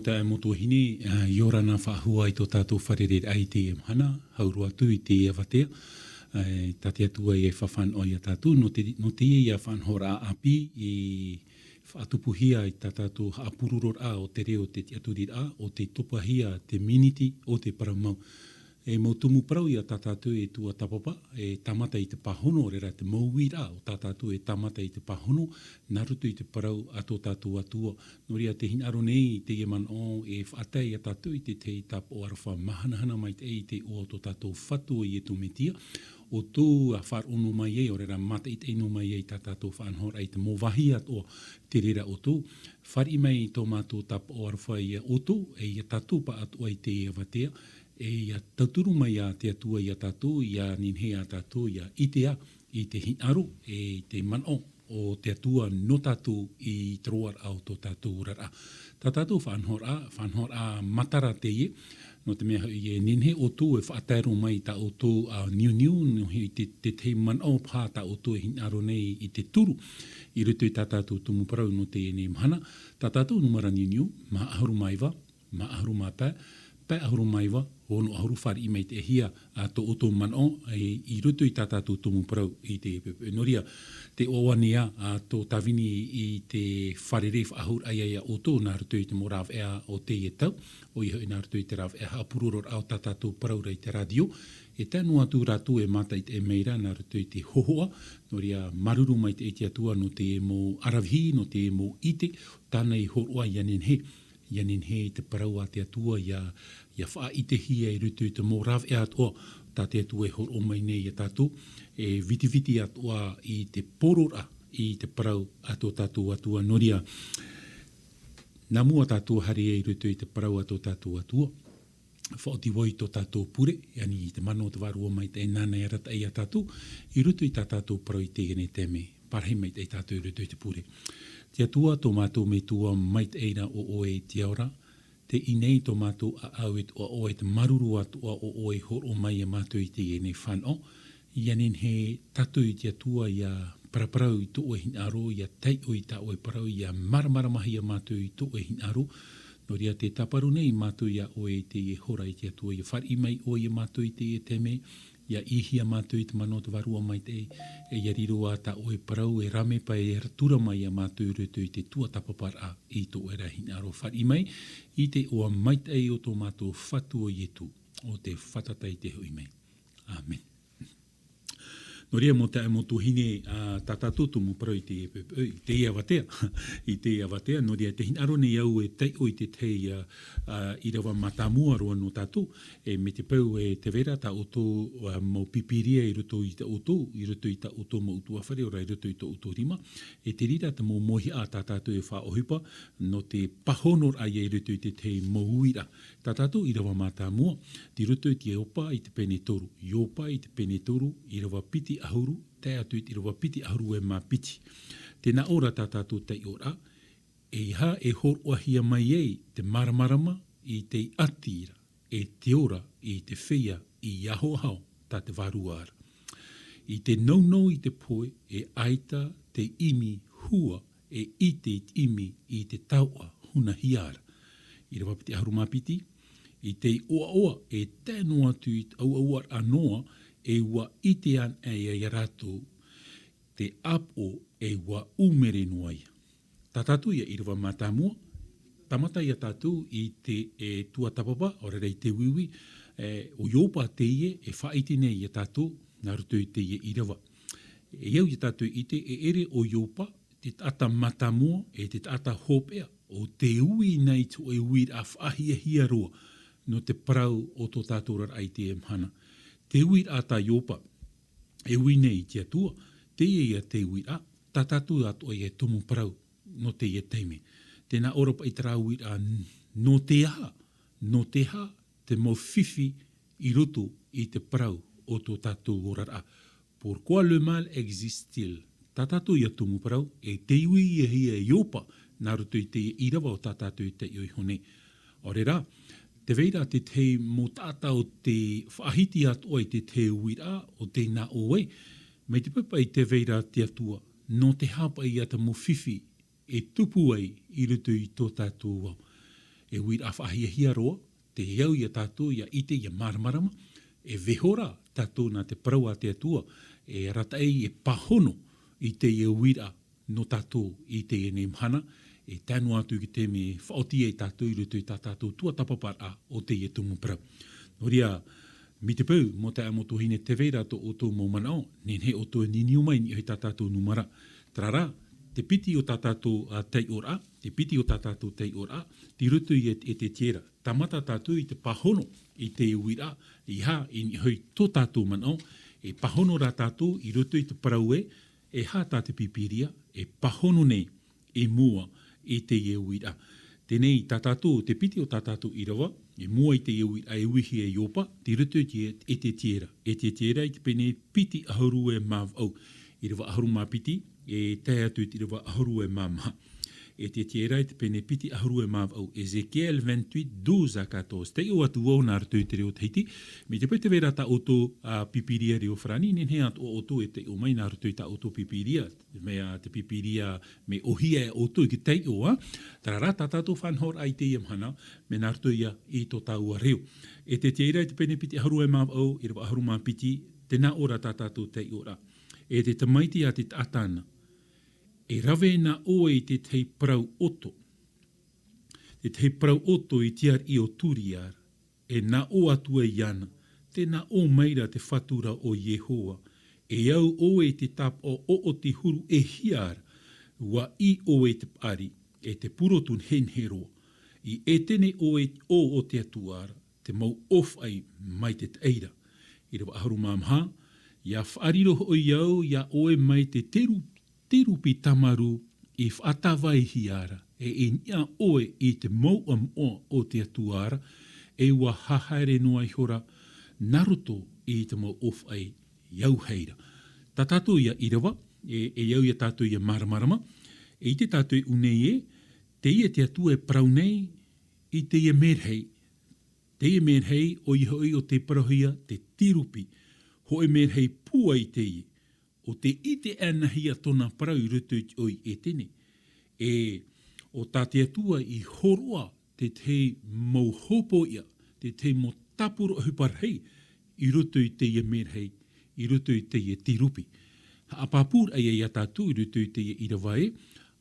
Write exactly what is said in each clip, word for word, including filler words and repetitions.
Taeaʻe mau tuahine, ā, ʻia ora na faʻahou i tō tātou fārereiraʻa i teie mahana, hau roa atu i teie avatea, ā, tā te Atua e faʻanaho ia tātou, nō te, nō teie faʻanahoraʻa ʻāpī, i faʻatupuhia i tā tātou haʻapurororaʻa o te reo o te tiʻaturiraʻa, ʻo tei topahia te miniti o te parau mau. E mau tumu parau ia tā tātou e tuatāpapa, e tāmata i te pāhono, reira te mau uiraʻa o tā tātou e tāmata i te pāhono, nā roto i te parau a tō tātou Atua. Nō reira tē hinaʻaro nei i teie manaʻo e faʻatae ia tātou i te tahi tāpaʻo aroha māhanahana maitaʻi i te iʻoa o tō tātou Fatu ʻo Ietu Metia, ʻo tē faʻaroʻo noa mai ai, ʻo reira mātaʻitaʻi noa mai ai tā tātou faʻanahoraʻa i te mau vāhi atoʻa, te reira ʻoutou. Fāriʻi mai i tō mātou tāpaʻo aroha ia ʻoutou, e ia tātou pāʻatoʻa i teie avatea, e ia tauturu mai ia te Atua ia tātou, ʻia nehenehe ia tātou ʻia ʻitea i te hinaʻaro, e i te manaʻo o te Atua nō tātou i te roaraʻa o tō tātou oraraʻa. Tā tātou faʻanahoraʻa, faʻanahoraʻa matara teie, nō te mea hoʻi e nehenehe ʻoutou e faʻatae roa mai i tā ʻoutou, ā, niuniu, nō te, te tahi manaʻo paha tā ʻoutou e hinaʻaro nei i te turu, i roto i tā tātou tumu parau nō teie nei mahana, tā tātou nūmera niuniu, maha ʻahuru mā iva, maha ʻahuru mā pae, pae ʻahuru mā iva, ono ʻahuru. Fāriʻi maitaʻihia, ā, tō ʻoutou manaʻo, e, i roto i tā tātou tumu parau i teie poʻipoʻi. Nō reira, tē ʻoaʻoa nei ā, ā, tō Tāvini i te fārerei faʻahou ia ʻoutou, nā roto i te mau rāveʻa o teie tau, ʻoia hoʻi nā roto i te rāveʻa haʻapurororaʻa o tā tātou parau ra i te rātio, e tae noa atu rātou e mātaʻitaʻi mai ra nā roto i te hōhoʻa. Nō reira, māuruuru maitaʻi te Atua nō te mau ʻaravihi, nō te mau ʻite, tāna i hōroʻa ʻia nehenehe, ʻia nehenehe i te parau a te Atua, ʻia, ʻia faʻaʻitehia i roto i te mau rāveʻa atoʻa, tā te Atua e hōroʻa mai nei ia tātou, e vitiviti atoʻa i te poroʻraʻa, i te parau a tō tātou Atua. Nō reira, nā mua tātou haere ai i roto i te parau a tō tātou Atua, faʻaoti vau i tō tātou pure, ani i te mana o te Vārua Maitaʻi nāna e arataʻi ia tātou, i roto i tā tātou parau i teie nei taime, parahi maitaʻi tātou i roto i te pure. Te Atua, tō mātou Metua maitaʻi ra ʻo ʻoe i te ao ra, tei ʻō nei tō mātou ʻāʻau e te ʻoaʻoa i te māuruuru atoʻa ʻo ʻoe i hōroʻa mai ia mātou i teie nei fānaʻo, ʻia nehenehe tātou i te Atua ʻia paraparau i tō ʻoe hinaʻaro, ʻia taiʻo i tā ʻoe parau, ʻia māramaramahia mātou i tō ʻoe hinaʻaro. Nō reira tē tāparu nei mātou ia ʻoe i teie hora i te Atua, ʻia fāriʻi mai ʻoe ia mātou i teie taime, ʻia ʻīhia mātou i te mana o te Vārua Maitaʻi, e ʻia riro ā tā ʻoe parau e rāmepa e tura mai ia mātou i roto i te tuatāpaparaʻa i tō ʻoe ra hinaʻaro. Fāriʻi mai, i te iʻoa maitaʻi o tō mātou Fatu ʻo Ietu, ʻo tē fātata i te hoʻi mai. ʻĀmene. Nō reira, mau taeaʻe, mau tuahine, ā, tā tātou tumu parau i teie poʻipoʻi, i teie avatea, i teie avatea, nō reira, tē hinaʻaro nei au e taiʻo i te tahi, ā, ā, ʻīrava mātāmua roa nō tātou, e, mai te peu e tē vai ra tā ʻoutou, ā, mau Pīpīria i roto i tā ʻoutou, i roto i tā ʻoutou mau ʻutuāfare, ʻo rā i roto i tō ʻoutou rima, e te reira te mau mauhaʻa tā tātou e faʻaʻohipa, nō te pāhonoraʻa ia i roto i te tahi mau uiraʻa. Tā tātou ʻīrava mātāmua, tei roto i te Ioba i te pene toru, Ioba i te pene toru, ʻīrava piti ʻahuru, tae atu i te ʻīrava piti ʻahuru e mā piti. Tē nā ʻō ra tā tātou taiʻoraʻa, ʻeiaha e hōroʻahia mai ai te māramarama i te ʻati ra, e te ora i te feiā i ahoaho tā te Vārua ra. I te nounou i te pohe, e ʻaita te ʻimi hua, e ʻite i te ʻimi i te taoʻa hunahia ra. ʻĪrava piti ʻahuru mā piti, i te ʻoaʻoa e tae noa atu i te ʻauʻauaraʻa noa, e ʻua ʻite anaʻe ia rātou, te ʻāpoʻo e ʻua ʻumere noa ia. Tā tātou ia ʻīrava mātāmua, tāmata ia tātou i te, e, tuatāpapa, ʻaore rā i te uiui, e, ʻo Ioba teie e faʻaʻite nei ia tātou, nā roto i teie ʻīrava. E au ia tātou i ʻite, e ʻere ʻo Ioba, te taʻata mātāmua, e te taʻata hopeʻa, ʻo tē ui nei i te hōʻē uiraʻa faʻahiahia roa, nō te parau o tō tātou oraraʻa i teie mahana. Te uiraʻa tā Ioba, e ui nei i te Atua, teie ia te uiraʻa, tā tātou atoʻa ia e tumu parau, nō teie taime. Tē nā ʻō ra paʻi terā uiraʻa, nō te aha, nō te aha, te mau fifi i roto i te parau o tō tātou oraraʻa. Pourquoi le mal existe-t-il? Tā tātou ia tumu parau, e tē uiuihia e Ioba, nā roto i te ʻīrava o tā tātou e taiʻo iho nei. ʻAore rā, tē vai ra te tahi mau taʻata ʻo tē faʻahiti atoʻa i te tahi uiraʻa, ʻo tē nā ʻō ai, mai te peu paʻi tē vai ra te Atua, nō te aha paʻi ia te mau fifi e tupu ai i roto i tō tātou ao. e uiraʻa faʻahiahia roa, te au ia tātou ia ʻite, ia māramarama, e vaiiho rā tātou nā te parau a te Atua, e arataʻi, e pāhono i teie uiraʻa nō tātou i teie nei mahana, e tae noa atu i te mea faʻaoti ai tātou i roto i tā tātou tuatāpaparaʻa o teie tumu parau. Nō reira, mai te peu, mau taeaʻe, mau tuahine, tē vai ra tō ʻoutou mau manaʻo, nehenehe ʻoutou e niniu mai i niʻa i tā tātou nūmera. Terā rā, te piti o tā tātou, ā, taiʻoraʻa, te piti o tā tātou taiʻoraʻa, tei roto ia Ezekiela. Tāmata tātou i te pāhono i te uiraʻa, ʻeiaha i niʻa i tō tātou manaʻo, e pāhono rā tātou i roto i te parau ē, e aha tā te Pīpīria e pāhono nei i mua i teie uiraʻa. Teie nei tā tātou, te piti o tā tātou ʻīrava, i mua i teie uiraʻa e uihia e Ioba, tei roto i te Ezekiela. Ezekiela i te pene piti ʻahuru e mā vaʻu, ʻīrava ʻahuru mā piti, e tae atu i te ʻīrava ʻahuru e mā maha. Ezekiela i te pene piti ʻahuru e mā vaʻu, Ézéchiel vingt-huit, douze à quatorze. Taiʻo atu vau nā roto i te reo Tahiti, mai te peu tē vai ra tā ʻoutou, ā, Pīpīria reo Farāni, nehenehe atoʻa ʻoutou e taiʻo mai nā roto i tā ʻoutou Pīpīria, mea te Pīpīria, mea ʻōhie ʻoutou i te taiʻo, ā. Terā rā, tā tātou faʻanahoraʻa i teie mahana, mea nā roto ia i tō tāua reo. Ezekiela i te pene piti ʻahuru e mā vaʻu, ʻīrava ʻahuru mā piti, tē nā ʻō ra tā tātou taiʻoraʻa. E te Tamaiti a te taʻata na, e rave na ʻoe i te tahi parau ʻoto, te tahi parau ʻoto i te ariʻi o Turiara, e nā ʻō atu ai iāna, tē nā ʻō mai ra te Fatu ra ʻo Iehova, e au ʻoe i te tāpaʻo ʻoʻoti huru e hia ra, ʻua ʻī ʻoe i te paʻari, e te purotu nehenehe roa, i Etene ʻoe i te ʻō o te Atua ra, te mau ʻōfaʻi mai te taʻi ra. ʻĪrava ʻahuru mā maha, ʻia faʻariro hoʻi au iā ʻoe mai te teru, terupi tāmarū i faʻatāvaihia ra, e i niʻa ʻoe i te mouʻa moʻa o te Atua ra, e ʻua hahaere noa ihora nā roto i te mau ʻōfaʻi i au hei ra. Tā tātou ia ʻīrava, e, e au ia tātou ia māramarama, e ʻite tātou i ʻō nei ē, teie te Atua e parau nei i teie merahi, teie merahi, ʻoia hoʻi ʻo tē parauhia te tirupi, hōʻē merahi pūai teie, ʻo tē ʻite anaʻe hia tōna parau i roto i te ʻō i Etene. E, ʻo tā te Atua i hōroʻa te tahi mau hopoiʻa, te tahi mau tāpura ʻohipa rahi, i roto i teie merahi, i roto i teie tirupi. Haʻapāpūraʻa ia tātou i roto i teie ʻīrava ē,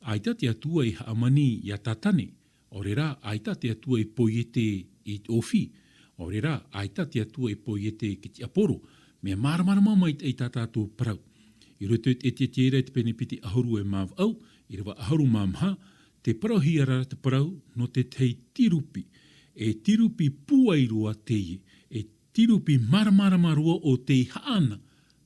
ʻaita te Atua i hāmani iā Tātane, ʻaore rā, ʻaita te Atua i poiete i te ʻōfī, ʻaore rā, ʻaita te Atua i poiete ki te ʻāporo, mea māramarama maitaʻi tā tātou parau. I roto i te Ezekiela i te pene piti ʻahuru e mā vaʻu, ʻīrava ʻahuru mā maha, tē parauhia ra te parau nō te tahi tirupi, e tirupi pūai roa teie, e tirupi māramarama roa ʻo tei haʻana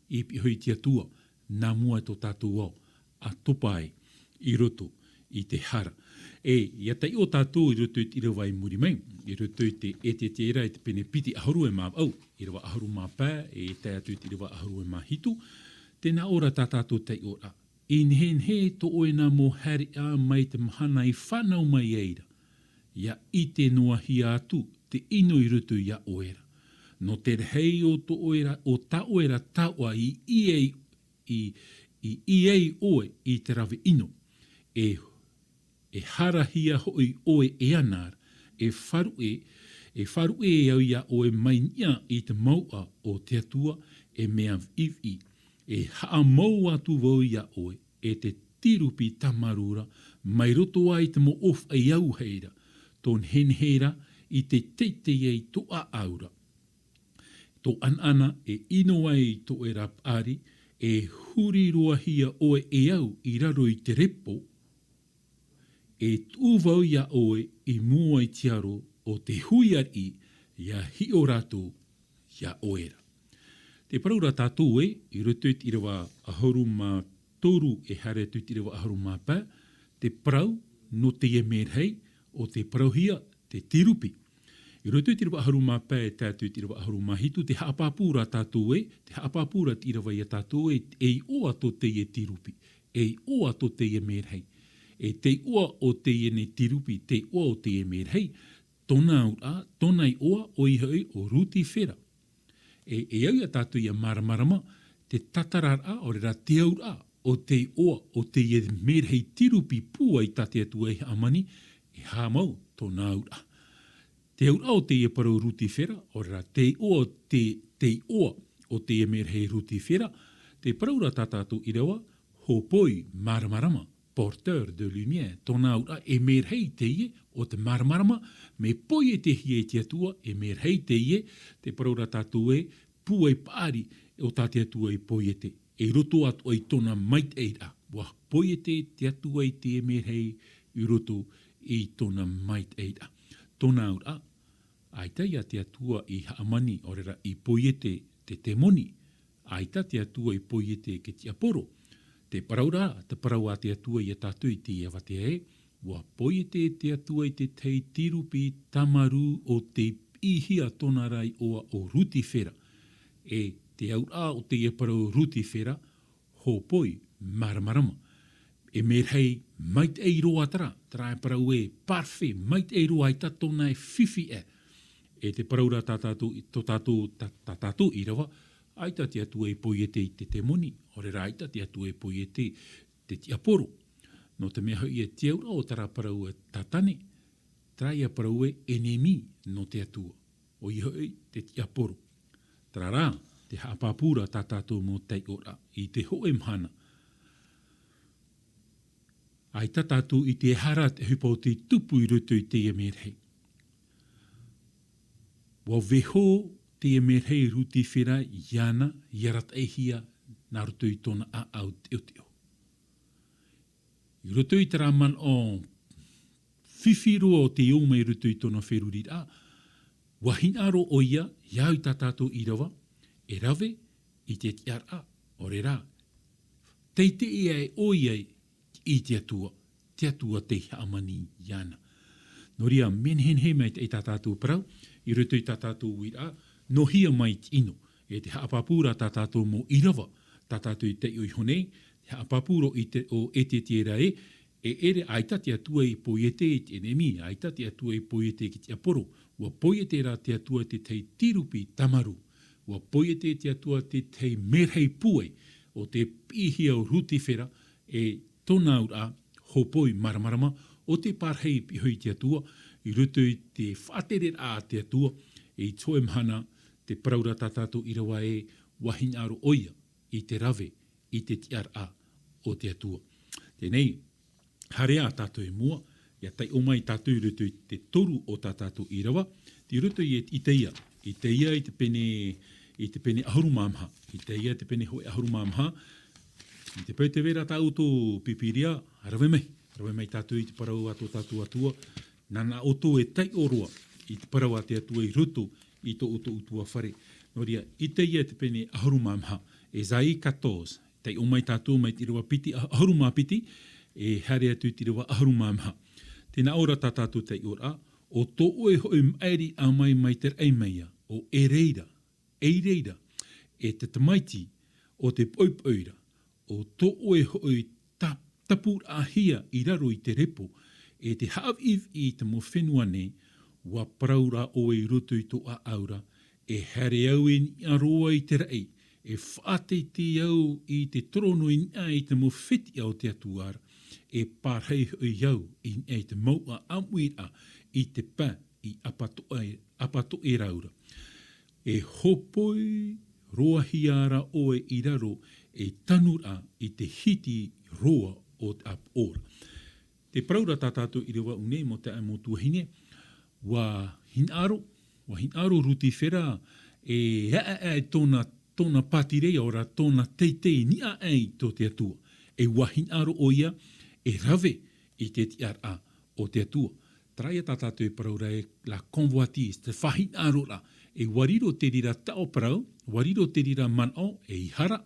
i pihaʻi i te Atua, nā mua i tō tātou ao, ʻa topa ai i roto i te hara. E, ʻia taiʻo tātou i roto i te ʻīrava i muri mai, i roto i te Ezekiela i te pene piti ʻahuru e mā vaʻu, ʻīrava ʻahuru mā pae, e tae atu i te ʻīrava ʻahuru e mā hitu, tē nā ʻō ra tā tātou taiʻoraʻa. I nehenehe tō ʻoe nā mau haereʻa mai te mahana i fānau mai ai ra, ʻia ʻite noa hia atu te ʻino i roto iā ʻoe ra. Nō te rahi o tō ʻoe ra, o tā ʻoe ra taoʻa i ʻī ai, i, i ʻī ai ʻoe i te rave ʻino. E, e harahia hoʻi ʻoe e ana ra, e faʻaruʻe, e faʻaruʻe au iā ʻoe mai niʻa i te mouʻa o te Atua, e mea viʻiviʻi. E haʻamou atu vau iā ʻoe, e te tirupi tāmarū ra, mai roto aʻe i te mau ʻōfaʻi i au hei ra, tō nehenehe ra i te teitei ai tō ʻāʻau ra. Tō ʻanaʻana e ʻino ai i tō ʻoe ra paʻari, e huri roa hia ʻoe e au i raro i te repo, e tuʻu vau iā ʻoe i mua i te aro o te hui ariʻi, ʻia hiʻo rātou iā ʻoe ra. Tē parau ra tātou ē, i roto i te ʻīrava ʻahuru mā toru e haere atu i te ʻīrava ʻahuru mā pae, te parau nō teie merahi, ʻo tē parauhia te tirupi. I roto i te ʻīrava ʻahuru mā pae e tae atu i te ʻīrava ʻahuru mā hitu, tē haʻapāpū ra tātou ē, tē haʻapāpū ra te ʻīrava iā tātou ē, e iʻoa tō teie tirupi, e iʻoa tō teie merahi. E te iʻoa o teie nei tirupi, te iʻoa o teie merahi, tōna auraʻa, tōna iʻoa, ʻoia hoʻi ʻo Rutifera. E, e au iā tātou ʻia māramarama, te tātararaʻa, ʻaore rā te auraʻa, o te iʻoa, o teie merahi tirupi pūai tā te Atua i hāmani, e haʻamau tōna auraʻa. Te auraʻa o teie parau Rutifera, ʻaore rā, te iʻoa, te, te iʻoa o teie merahi Rutifera, te parau ra tā tātou ʻīrava, hōpoi māramarama, porteur de lumière, tōna auraʻa e merahi teie o te māramarama, mea poietehia e te Atua, e merahi teie, te parau ra tātou ē, pūai paʻari o tā te Atua i poiete, i roto atoʻa i tōna maitaʻiraʻa. ʻUa poiete te Atua i te merahi i roto i tōna maitaʻiraʻa. Tōna auraʻa, ʻaita ïa te Atua i hāmani, ʻaore rā i poiete te temoni, ʻaita te Atua i poiete te tiaporo. Te parau ra, te parau a te Atua ia tātou i teie avatea ē, ʻua poiete te Atua i te tahi tirupi tamarū o tei piʻihia tōna ra iʻoa ʻo Rutifera. E te auraʻa o teie parau Rutifera, hōpoi māramarama. E merahi maitaʻi roa terā, terā e parau ē parfait, maitaʻi roa, ʻaita tōna e fifi ʻē. E te parau ra tā tātou, tō tātou, tā, tā tātou ʻīrava, ʻaita te Atua i poiete i te temoni, ʻaore rā ʻaita te Atua i poiete te tiaporo. Nō te mea hoʻi e te auraʻa o terā parau ē Tātane, terā ïa parau ē ennemi nō te Atua. ʻOia hoʻi te tiaporo. Terā rā, te haʻapāpū ra tā tātou mau taiʻoraʻa i te hōʻē mahana. ʻAita tātou i ʻite e aha rā te ʻohipa o tei tupu i roto i teie merahi. ʻUa vaiiho teie merahi Rutifera iāna i arataʻihia nā roto i tōna ʻāʻau teʻoteʻo. I roto i terā manaʻo fifi roa o tei ō mai i roto i tōna feruriraʻa, ʻua hinaʻaro ʻoia, ia au i tā tātou ʻīrava, e rave i te tiʻaraʻa, ʻaore rā, teitei ai ʻoia i te Atua, te Atua tei hāmani iāna. Nō reira, mea nehenehe mai i tā tātou parau, i roto i tā tātou uiraʻa, nō hea mai te ʻino. E te haʻapāpū ra tā tātou mau ʻīrava, tā tātou i taiʻo iho nei, te haʻapāpū ra i te, ʻo Ezekiela ē, e ʻere ʻaita te Atua i poiete i te ʻenemi, ʻaita te Atua i poiete i te tiaporo, ʻua poiete rā te Atua te tahi tirupi tamarū, ʻua poiete te Atua te tahi merahi pūai, o tei piʻihia ʻo Rutifera, e tōna auraʻa, hōpoi māramarama, o tei pārahi i pihaʻi i te Atua, i roto i te faʻatereraʻa a te Atua, i te hōʻē mahana, te parau ra tā tātou ʻīrava ē, ʻua hinaʻaro ʻoia, i te rave, i te tiʻaraʻa o te Atua. Teie, haere ā tātou i mua, ʻia taiʻo mai tātou i roto i te toru o tā tātou ʻīrava, i roto i Itaia, Itaia i te pene, i te pene ʻahuru mā maha, Itaia i te pene hōʻē ʻahuru mā maha, i te peu tē vai ra tā ʻoutou Pīpīria, rave mai, rave mai tātou i te parau a tō tātou Atua, nāna ʻoutou e taiʻo roa i te parau a te Atua i roto i tō ʻoutou ʻutuāfare. Nō reira, Itaia i te pene ʻahuru mā maha, Esaïe quatorze, taiʻo mai tātou mai te ʻīrava piti, ʻa-, ʻahuru mā piti, e haere atu i te ʻīrava ʻahuru mā maha. Tē nā ʻō ra tā tātou taiʻoraʻa, ʻo tō ʻoe hōʻē maʻiri ʻā mai mai te raʻi mai ā, ʻo e reira, e reira, e te tamaiti o te poʻipoʻi ra, ʻo tō ʻoe hōʻē ta-, tapuraʻahia i raro i te repo, e te haʻaviʻiviʻi i te mau fenua nei, ʻua parau rā ʻoe i roto i tō ʻāʻau ra, e haere au i niʻa roa i te raʻi, e faʻateitei au i te torono i niʻa i te mau fetiʻa o te Atua ra, e pārahi hoʻi au i niʻa i te mouʻa ʻāmuiraʻa i te pae i ʻapatoʻe, ʻapatoʻerau ra. E hōpoi roahia ra ʻoe i raro, e tanuraʻa i te hiti roa o te ʻāpoʻo ra. Te parau ra tā tātou ʻīrava ʻu nei mo te ʻāʻau mau tuahine, ʻua hinaʻaro, ʻua hinaʻaro Rutifera, e aʻe, aʻe tōna, tōna pātireia, ʻaore rā tōna teitei i niʻa aʻe i tō te Atua. E ʻua hinaʻaro ʻoia, e rave i te tiʻaraʻa o te Atua. Terā ïa tā tātou e parau ra ē la convoitise, te faʻahinaʻaroraʻa. E ʻua riro te reira taʻo parau, ʻua riro te reira manaʻo, ʻeiaha ra,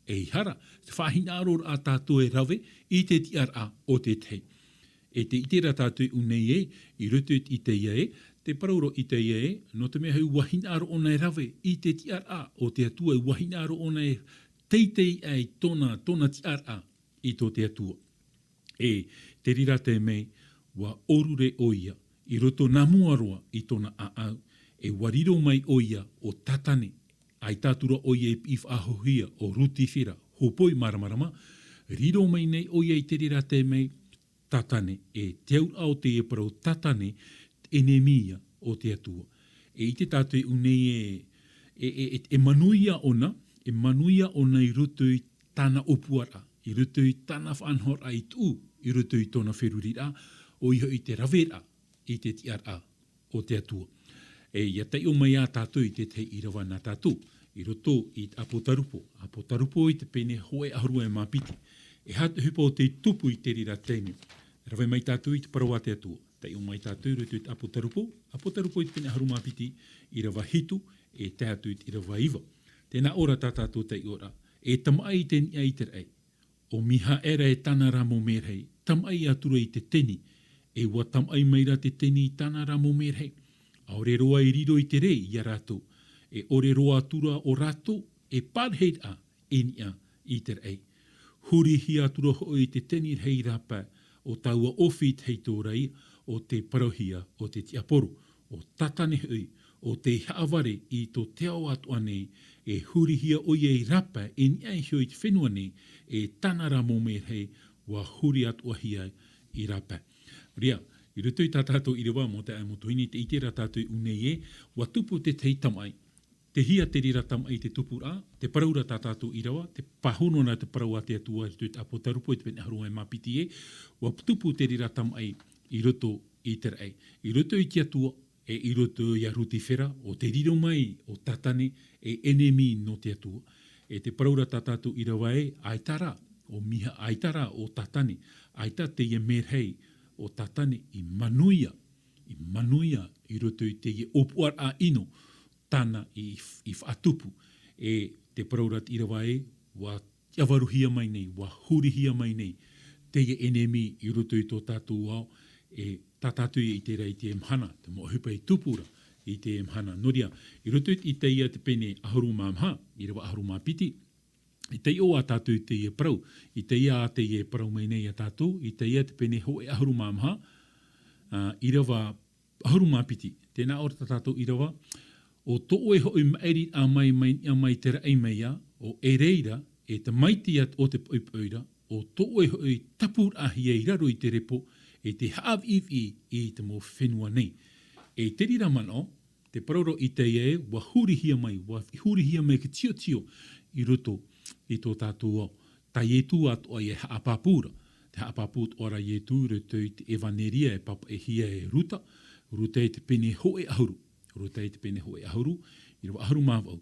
ʻeiaha ra, te faʻahinaʻaroraʻa tātou e rave i te tiʻaraʻa o te tahi. E tē ʻite ra tātou i ʻu nei ē, i roto i te Itaia ē, te parau ra Itaia ē, nō te mea hoʻi ʻua hinaʻaro ʻōna e rave i te tiʻaraʻa o te Atua, ʻua hinaʻaro ʻōna e teitei aʻe i tōna, tōna tiʻaraʻa i tō te Atua. E te reira tae mai, ʻua ʻōrure ʻoia, i roto nā mua roa i tōna ʻāʻau, e ʻua riro mai ʻoia ʻo Tātane, ʻaita atu ra ʻoia i piʻi faʻahouhia ʻo Rutifera, hōpoi māramarama, riro mai nei ʻoia i te reira tae mai, Tātane, e te auraʻa o teie parau Tātane, te ʻenemi ïa o te Atua. E ʻite tātou i ʻō nei e, e, e, e, e manuia ʻōna, e manuia ʻōna i roto i tāna ʻōpuaraʻa, i roto i tāna faʻanahoraʻa i tuʻu, i roto i tōna feruriraʻa, ʻoia hoʻi te raveraʻa i te tiʻaraʻa o te Atua. E, ʻia taiʻo mai ā tātou i te tahi ʻīrava nā tātou, i roto i te ʻApotarupo, ʻApotarupo i te pene hōʻē ʻahuru e mā piti. E aha te ʻohipa o tei tupu i te reira taime? Rave mai tātou i te parau a te Atua. Taiʻo mai tātou i roto i te ʻApotarupo, ʻApotarupo i te pene ʻahuru mā piti, ʻīrava hitu, e tae atu i te ʻīrava iva. Tē nā ʻō ra tā tātou taiʻoraʻa, e tamaʻi i te niʻa i te raʻi, ʻo Mihaera e tāna ra mau merahi, tamaʻi atu ra i te teni, e ʻua tamaʻi mai ra te teni i tāna ra mau merahi. ʻAore roa i riro i te rē ia rātou, e ʻore roa atu ra ʻo rātou e pārahiraʻa i niʻa i te raʻi. Hurihia atu ra hoʻi te teni rahi rāpae, ʻo taua ʻōfī i te heitōraʻa, ʻo te parauhia o te tiaporo, ʻo Tātane hoʻi, ʻo tei haʻavare i tō te ao atoʻa nei, e hurihia ʻoia i rāpae i niʻa iho i te fenua nei, e tāna ra mau merahi, ʻua huri atoʻahia i rāpae. Nō reira, i roto i tā tātou ʻīrava, mau taeaʻe mau tuahine, tē ʻite ra tātou i ʻō nei ē, ʻua tupu te tahi tamaʻi. Tei hea te reira tamaʻi i te tupuraʻa? Tē parau ra tā tātou ʻīrava, tē pāhono ra te parau a te Atua i roto i te ʻApotarupo i te pene ʻahuru e mā piti ē, ʻua tupu te reira tamaʻi i roto i te raʻi. I roto i te Atua, e i roto ia Rutifera, ʻo tei riro mai ʻo Tātane, e ʻenemi nō te Atua. E tē parau ra tā tātou ʻīrava ē, ʻaita rā ʻo Miha-, ʻaita rā ʻo Tātane, ʻaita teie merahi ʻo Tātane i manuia, i manuia i roto i teie ʻōpuaraʻa ʻino tāna i, i faʻatupu. E tē parau ra te ʻīrava ē, ʻua ʻavaruhia mai nei, ʻua hurihia mai nei teie ʻenemi i roto i tō tātou ao, e tā tātou e ʻite ra i teie mahana, te mau ʻohipa i tupu ra i teie mahana. Nō reira, i roto i Isaia te pene ʻahuru mā maha, ʻīrava ʻahuru mā piti, i taiʻo ā tātou i teie parau, i taiʻo ā teie parau mai nei ia tātou, Isaia te pene hōʻē ʻahuru mā maha, ā, ʻīrava ʻahuru mā piti. Tē nā ʻō ra tā tātou ʻīrava, ʻo tō ʻoe hoʻi maʻiriraʻa mai, mai niʻa mai te raʻi mai ā, ʻo e reira, e tamaiti atu o te poʻipoʻi ra, ʻo tō ʻoe hoʻi tapuraʻahia i raro i te repo, e te haʻaviʻiviʻi i te mau fenua nei. E te reira manaʻo, tē parau ra Isaia ē, ʻua hurihia mai, ʻua hurihia mai te tiotio i roto i tō tātou ao. Tā Ietu atoʻa ia e haʻapāpū ra. Tē haʻapāpū atoʻa ra Ietu i roto i te ʻevaneria e pāpaʻihia e Ruta, Ruta i te pene hōʻē ʻahuru. Ruta i te pene hōʻē ʻahuru, ʻīrava ʻahuru mā vaʻu.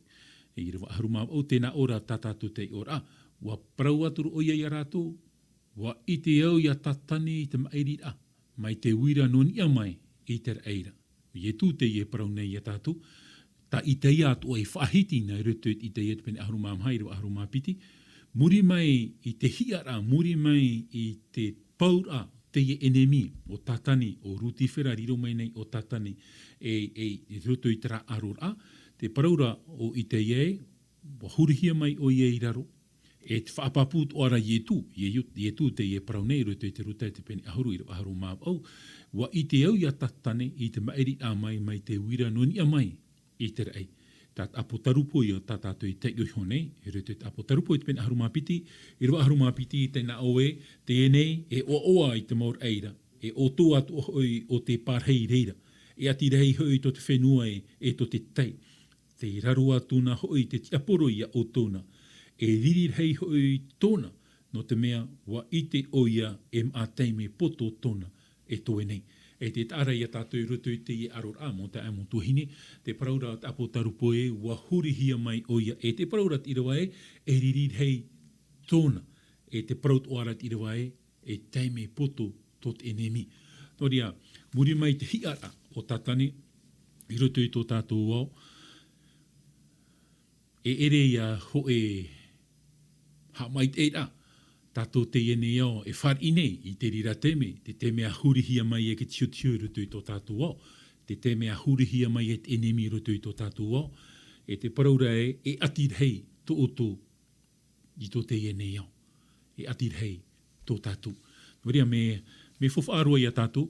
E ʻīrava ʻahuru mā vaʻu, tē nā ʻō ra tā tātou taiʻoraʻa, ʻua parau atu ra ʻoia ia rātou, ʻua ʻite au ia Tātane i te maʻiriraʻa, mai te uira nō niʻa mai i te raʻi ra. ʻO Ietu teie e parau nei ia tātou, tā Isaia atoʻa i faʻahiti na i roto i Isaia te pene ʻahuru mā maha, ʻīrava ʻahuru mā piti, muri mai i te hiʻaraʻa, muri mai i te pauraʻa teie ʻenemi, ʻo Tātane, ʻo Rutifera riro mai nei ʻo Tātane, e, e, i roto i terā ʻaroraʻa, tē parau ra ʻo Isaia ē, ʻua hurihia mai ʻoia i raro, e tē faʻapāpū atoʻa ra Ietu, Ie-, Ietu teie e parau nei i roto i te Ruta i te pene ʻahuru, ʻīrava ʻahuru mā vaʻu, ʻua ʻite au ia Tātane i te maʻiriraʻa mai, mai te uira nō niʻa mai i te raʻi. Tā te ʻApotarupo ïa tā tātou i taiʻo iho nei, i roto i te ʻApotarupo i te pene ʻahuru mā piti, ʻīrava ʻahuru mā piti, tē nā ʻō ē, teie nei, e ʻoaʻoa i te mau raʻi ra, e ʻōtō atoʻa hoʻi ʻo tei pārahi i reira, e ʻati rahi hoʻi tō te fenua ē, e tō te tai. Tei raro atu na hoʻi te tiaporo ia ʻoutou na, e riri rahi hoʻi tōna, nō te mea ʻua ʻite ʻoia e maʻa taime poto tōna e toe nei. E tē taʻa ra ia tātou i roto i teie ʻaroraʻa, mau taeaʻe mau tuahine, tē parau ra te ʻApotarupo ē, ʻua hurihia mai ʻoia, e tē parau ra te ʻīrava ē, e riri rahi tōna, e tē parau atoʻa ra te ʻīrava ē, e taime poto tō te ʻenemi. Nō reira, muri mai te hiʻaraʻa o Tātane, i roto i tō tātou ao, e ʻere ïa hōʻē haʻamaitaʻiraʻa, tātou teie nei ao e fāriʻi nei i te reira taime, te taime a hurihia mai ai te tiotio i roto i tō tātou ao, te taime a hurihia mai ai te ʻenemi i roto i tō tātou ao, e tē parau ra ē, e ʻati rahi tō ʻoutou i tō teie nei ao, e ʻati rahi tō tātou. Nō reira, mea, mea faufaʻa roa ia tātou,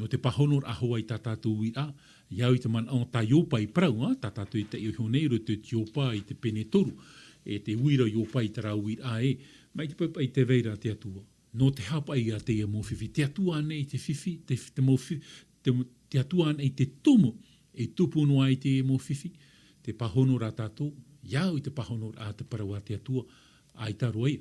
nō te pāhonoraʻa hoʻi i tā tātou uiraʻa, ʻia au i te manaʻo tā Ioba i parau, ā, tā tātou i taiʻo iho nei, i roto i te Ioba i te pene toru, e tē ui ra Ioba i terā uiraʻa ē, mai te poʻipoʻi tē vai ra te Atua. Nō te haʻapaʻo ïa teie mau fifi, te Atua ānei te fifi, te, te mau fi-, te, te Atua ānei te tumu, E tupu noa ai te mau fifi, te pāhono rā tātou, ia au i te pāhono rā te parau a te Atua, ʻaita roa ia.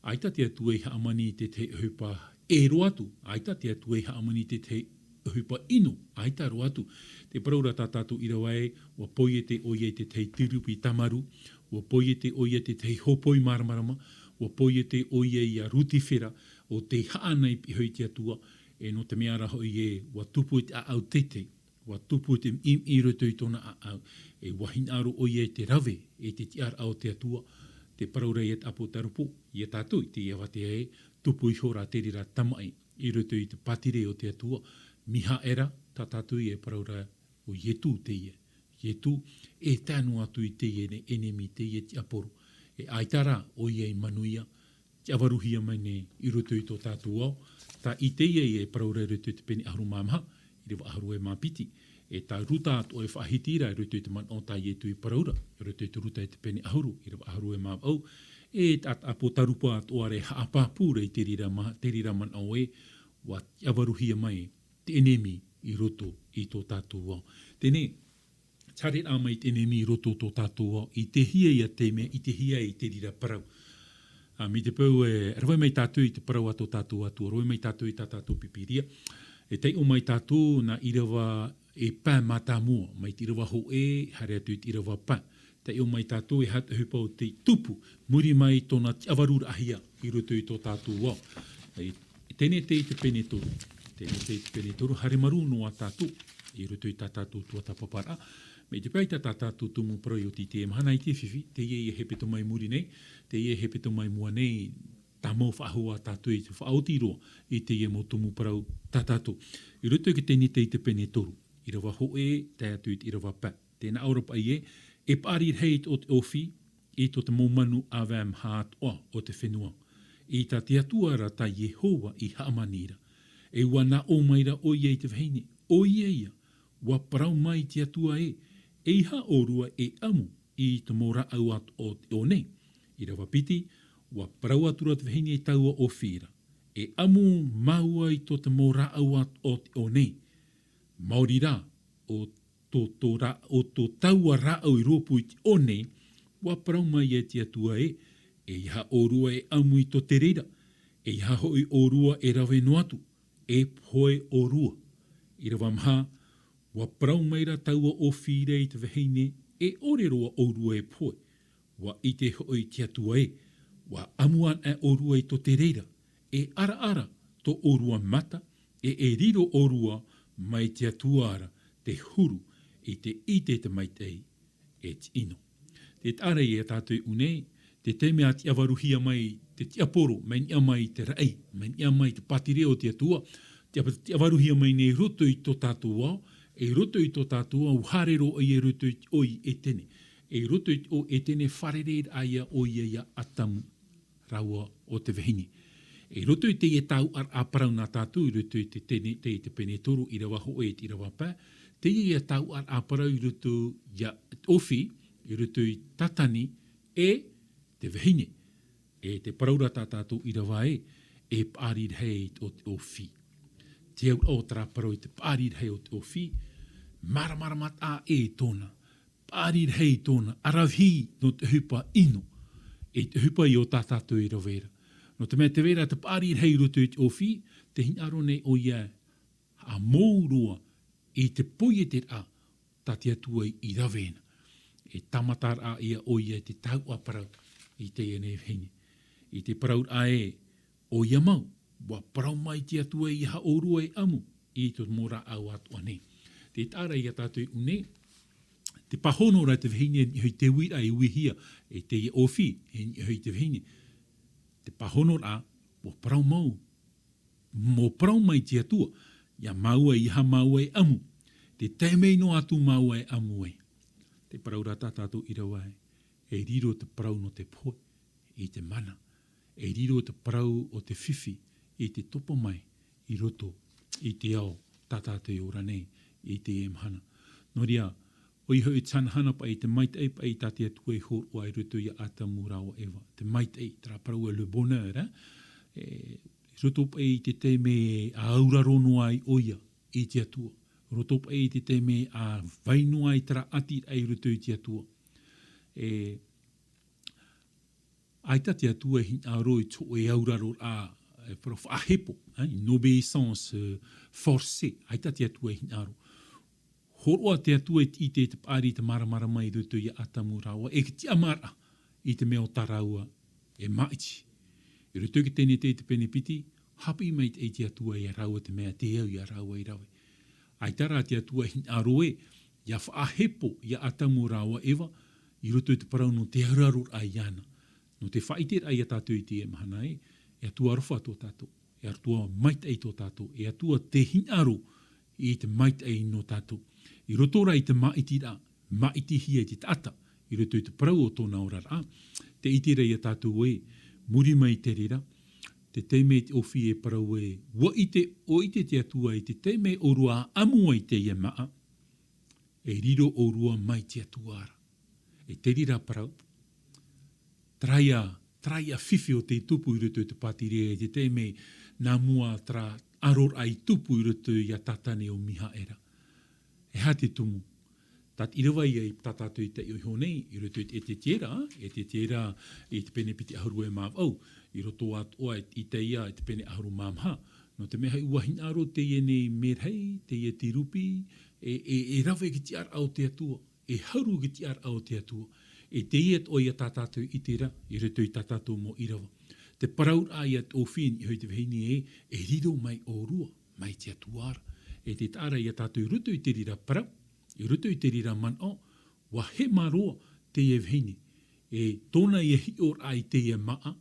ʻAita te Atua i hāmani i te tahi ʻohipa e roa atu, ʻaita te Atua i hāmani i te tahi ʻohipa ʻino, ʻaita roa atu. Te parau rā tā tātou ʻīrava ē, ua poiete ʻoia i te tahi turupi tamaru, ua poiete ʻoia i te tahi hōpoi māramarama, ua poiete ʻoia ia Rutifera, ʻo tei haʻana i piha i te Atua, e nō te mea rā hoʻi ē, ua tupu i te ʻāʻau teitei, ua tupu te ʻimi i roto i tōna ʻāʻau, e ua hinaʻaro ʻoia i te rave, e te tiʻaraʻa o te Atua, te parau rā ia te ʻāpōtarupo, ia tātou i teie vātea ē, tupu iho rā te reira tamaʻi, i roto i te pātireia o te Atua, Mihaera, tā tātou e parau rā, ʻo Ietu teie. Ietu, e tae noa atu i teie nei ʻenemi, teie tiaporo. E ʻaita rā, ʻoia i manuia, tiʻavaruhia mai nei i roto i tō tātou ao, tā ʻĪtaia e parau ra i roto i te pene ʻahuru mā maha, ʻīrava ʻahuru e mā piti, e tā Ruta atoʻa e faʻahiti ra i roto i te manaʻo tā Ietu i parau ra, i roto i te Ruta i te pene ʻahuru, ʻīrava ʻahuru e mā vaʻu, e tā, tā ʻĀpōtarupo atoʻa ra e haʻapāpū ra i te reira ma-, te reira manaʻo ē, ua tiʻavaruhia mai te ʻenemi i roto i tō tātou ao. Teie, te haereraʻa mai te ʻenemi i roto i tō tātou ao, i te hia ia te mea, i te hia i te reira parau. Ā, mai te peu e, rave mai tātou i te parau a tō tātou Atua, rave mai tātou i tā tātou Pīpīria, e taiʻo mai tātou nā ʻīrava e pae mātāmua, mai te ʻīrava hōʻē, haere atu i te ʻīrava pae. Taiʻo mai tātou e aha te ʻohipa o tei tupu, muri mai i tōna tiʻavaruraʻahia i roto i tō tātou ao. E, teie te, te pene toru. Teie te, te pene toru, haere marū noa tātou, i roto i tā tātou tuatāpaparaʻa. Mai te peu ʻaita tā tātou tumu parau i oti i teie mahana i te fifi, teie ia hepetoma i muri nei, teie ia hepetoma i mua nei, tāmau faʻahou ā tātou i te faʻaoti roa, i teie mau tumu parau tā tātou. I roto i te, teie te, te pene toru, ʻīrava hōʻē, tae atu i te ʻīrava pae. Tē nā ʻō ra paʻi ē, e paʻari rahi tō te ʻōfī, i tō te mau manu ʻāvae maha atoʻa o te fenua. I tā te Atua ra tā Iehova i hāmani ra. E ua nā ʻō mai ra ʻoia i te vahine, ʻoia ia, ua parau mai te Atua ē, eiaha ʻōrua e ʻamu i te mau rāʻau atoʻa o te ao nei. ʻĪrava piti, ua parau atu ra te vahine i taua ʻōfī ra, e ʻamu māua i tō te mau rāʻau atoʻa o te ao nei. Maori rā, ʻo tō, tō rā, ʻo tō taua rāʻau i rōpū i te ao nei, ua parau mai e te Atua ē, eiaha ʻōrua e ʻamu i tō te reira, eiaha hoʻi ʻōrua e rave noa atu, e pohe ʻōrua. ʻĪrava maha, ua parau mai ra taua ʻōfī ra i te vahine, e ʻore roa ʻōrua e pohe. Ua ʻite hoʻi te Atua ē, ua ʻamu anaʻe ʻōrua i tō te reira, e ʻaraʻara tō ʻōrua mata, e, e riro ʻōrua mai te Atua ra te huru i te ʻite te maitaʻi e te ʻino. Te taʻa ra ia tātou i ʻō nei, te taime a tiʻavaruhia mai te tiaporo, mai niʻa mai te raʻi, mai niʻa mai te pātireia o te Atua, tiʻa-, tiʻavaruhia mai nei roto i tō tātou ao, e roto i tō tātou ao, haere roa ia i roto i te ʻō i ʻētene. E roto i te ʻō ʻētene, fārereiraʻa ia ʻoia ia Atamu rāua ʻo te vahine. I roto i teie tāuʻaraʻa parau nā tātou, i roto i te, te, te, te pene toru, ʻīrava hōʻē i te ʻīrava pae, teie ia tāuʻaraʻa parau i roto ia te ʻōfī, i roto i Tatani, e te vahine. E te parau ra tā tātou ʻīrava ē, e paʻari rahi tō te ʻōfī. Te auraʻa o terā parau i te paʻari rahi o te ʻōfī, māramarama taʻa ʻē tōna, paʻari rahi tōna, ʻaravihi nō te ʻohipa ʻino, e te ʻohipa i ō tā tātou e rave ra. Nō te mea tē vai ra te paʻari rahi i roto i te ʻōfī, tē hinaʻaro nei ʻoia ʻia mau roa i te poieteraʻa tā te Atua i rave na. E tāmataraʻa ia ʻoia i te tāuʻa parau i teie nei vahine. I te parauraʻa ē, ʻoia mau, ua parau mai te Atua ē eiaha ʻōrua e ʻamu i tō te mau rāʻau atoʻa nei. Te taʻa ra ia tātou i ʻō nei, te pāhono ra te vahine e niʻa i te uiraʻa e uihia e teie ʻōfī, e niʻa i te vahine. Te pāhonoraʻa, ua parau mau, ua parau mai te Atua, ia māua, eiaha māua e ʻamu, tē tae mai noa atu māua e ʻamu ai. Te parau ra tā tātou ʻīrava ē, e riro te parau nō te pohe i te mana, e riro te parau o te fifi i te topa mai i roto i te ao tā tātou e ora nei i teie mahana. Nō reira, ʻoia hoʻi te hanahana paʻi te maitaʻi paʻi tā te Atua i hōroʻa i roto ia Atamu rāua ʻo Eva. Te maitaʻi, terā parau ē le bonheur, ē? E, i roto paʻi i te taime e auraro noa ai ʻoia i te Atua. Roto paʻi i te taime a vai noa ai terā ʻatiraʻa i roto i te Atua. E, ʻaita te Atua e hinaʻaro i te hōʻē auraro rā, e, parau faʻahepo, hein, une obéissance, euh, forcée. ʻAita te Atua e hinaʻaro. Hōroʻa te Atua i te, i te, te paʻari, te māramarama i roto ia Atamu rāua, e te tiʻamāraʻa i te mea o tā rāua e māʻiti. I roto i te Tenete i te pene piti, haʻapiʻi maitaʻi te Atua ia rāua te mea tē au ia rāua i rave. ʻAita rā te Atua e hinaʻaro ē, ia faʻahepo ia Atamu rāua Eva, i roto i te parau nō te auraro rā iāna. Nō te faʻaʻiteraʻa ia tātou i teie mahana ē, e Atua aroha tō tātou, e Atua maitaʻi tō tātou, e Atua tē hinaʻaro i te maitaʻi nō tātou. I roto rā i te māʻitiraʻa, māʻitihia i te taʻata, i roto i te parau o tōna oraraʻa, tē ʻite ra ia tātou ē, muri mai i te reira, te taime i te ʻōfī e parau ē, ʻua ʻite, ʻua ʻite te Atua i te taime ʻōrua ʻamu ai teie māʻa, e riro ʻōrua mai te Atua ra. E te reira parau, terā ia, terā ia fifi o te tupu i roto i te pātireia, i te taime nā mua terā aroraʻa i tupu i roto ia Tātane ʻo Mihaera. E aha te tumu? Tāʻirava ia i tā tātou i taiʻo iho nei, i roto i te Ezekiela, Ezekiela i te pene piti ʻahuru e mā vaʻu, i roto atoʻa i Isaia i te pene ʻahuru mā maha. Nō te mea hoʻi ʻua hinaʻaro teie nei merahi, teie kerubi, e, e, e rave i te tiʻaraʻa o te Atua, e haru i te tiʻaraʻa o te Atua. E teie atoʻa ia tā tātou i ʻite ra, i roto i tā tātou mau ʻīrava. Te parauraʻa ia te ʻōfī i niʻa i te vahine ē, e riro mai ʻōrua, mai te Atua ra. E te taʻa ra ia tātou i roto i te reira parau, i roto i te reira manaʻo, ʻua hema roa teie vahine. E tōna ia hiʻoraʻa i teie māʻa,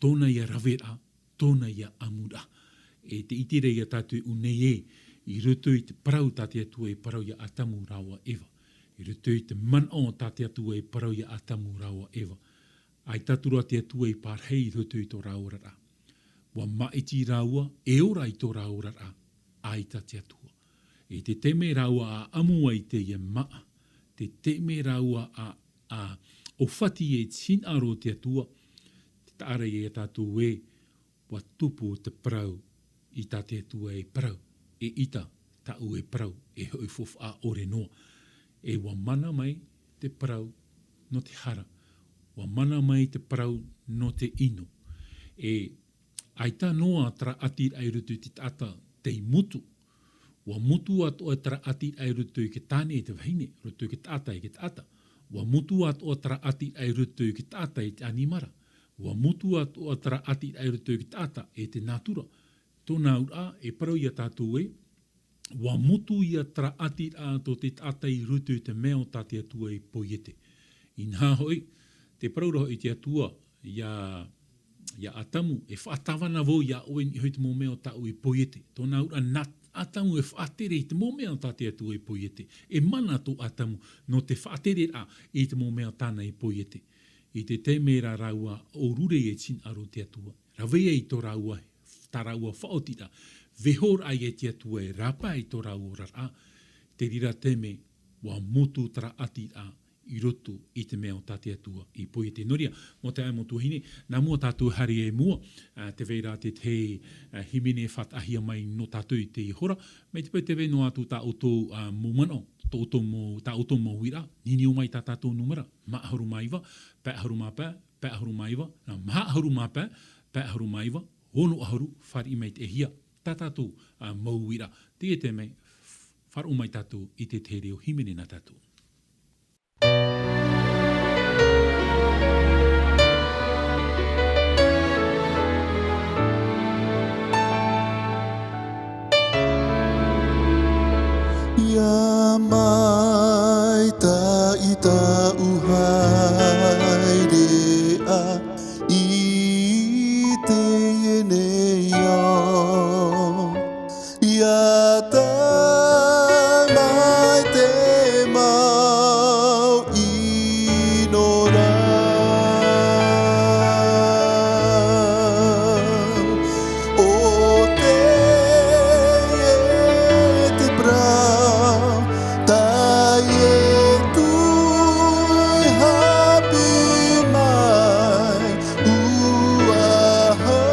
tōna ia raveraʻa, tōna ia ʻamuraʻa. E tē ʻite ra ia tātou i ʻō nei ē, i roto i te parau tā te Atua i parau ia Atamu rāua Eva. I roto i te manaʻo tā te Atua i parau ia Atamu rāua Eva. ʻAita atu ra te Atua i pārahi i roto i tō rāua oraraʻa. ʻUa māʻiti rāua, e ora i tō rāua oraraʻa, ʻaita te Atua. I te taime rāua ʻa ʻamu ai teie māʻa, te taime rāua ʻa, ʻa ʻōfati ai te hinaʻaro o te Atua, te taʻa ra ia tātou ē, ʻua tupu te parau i tā te Atua e parau, eʻita tāʻu e parau, e hoʻi faufaʻa ʻore noa. E ʻua mana mai te parau nō te hara, ʻua mana mai te parau nō te ʻino. E ʻaita noa terā ʻatiraʻa i roto i te taʻata tei mutu. ʻUa mutu atoʻa terā ʻatiraʻa i roto i te tāne e te vahine, roto i te taʻata e te taʻata. ʻUa mutu atoʻa terā ʻatiraʻa i roto i te taʻata e te ʻanimara. ʻUa mutu atoʻa terā ʻatiraʻa i roto i te taʻata e te nātura. Tōna auraʻa, e parau ia tātou ē, ʻua mutu ia terā ʻatiraʻa tō te taʻata i roto i te mea o tā te Atua i poiete. Inaha hoʻi, tē parau ra hoʻi te Atua ia, ia Atamu, e faʻatāvana vau ia ʻoe i niʻa i te mau mea o tāʻu i poiete. Tōna auraʻa, nā Atamu e faʻatere i te mau mea o tā te Atua i poiete. E mana tō Atamu nō te faʻatereraʻa i te mau mea o tāna i poiete. I te taime rā rāua ʻōrure i te hinaʻaro o te Atua, rave ai tō rāua, tā rāua faʻaotiraʻa, vaiiho ai te Atua e rāpae i tō rāua oraraʻa, te reira taime, ʻua mutu terā ʻatiraʻa i roto i te mea o tā te Atua i poiete. Nō reira, mau taeaʻe, mau tuahine, nā mua tātou e haere i mua, ā, tē vai ra te tahi, ā, hīmene e faʻataʻahia mai nō tātou i teie hora, mai te peu tē vai noa atu tā ʻoutou, ā, mau manaʻo, tō ʻoutou mau, tā ʻoutou mau uiraʻa, niniu mai tā tātou nūmera, maha ʻahuru mā iva, pae ʻahuru mā pae, pae ʻahuru mā iva, nā, maha ʻahuru mā pae, pae ʻahuru mā iva, ono ʻahuru, fāriʻi maitaʻihia tā tātou, ā, mau uiraʻa. Teie taime, faʻaroʻo mai tātou i te tahi reo hīmene nā tātou. ʻIa maitaʻi tāʻu haereʻa i teie nei ao. ʻIa tae mai te mau ʻino ra. ʻO teie te parau, tā Iesu i haʻapiʻi mai. ʻUa hau.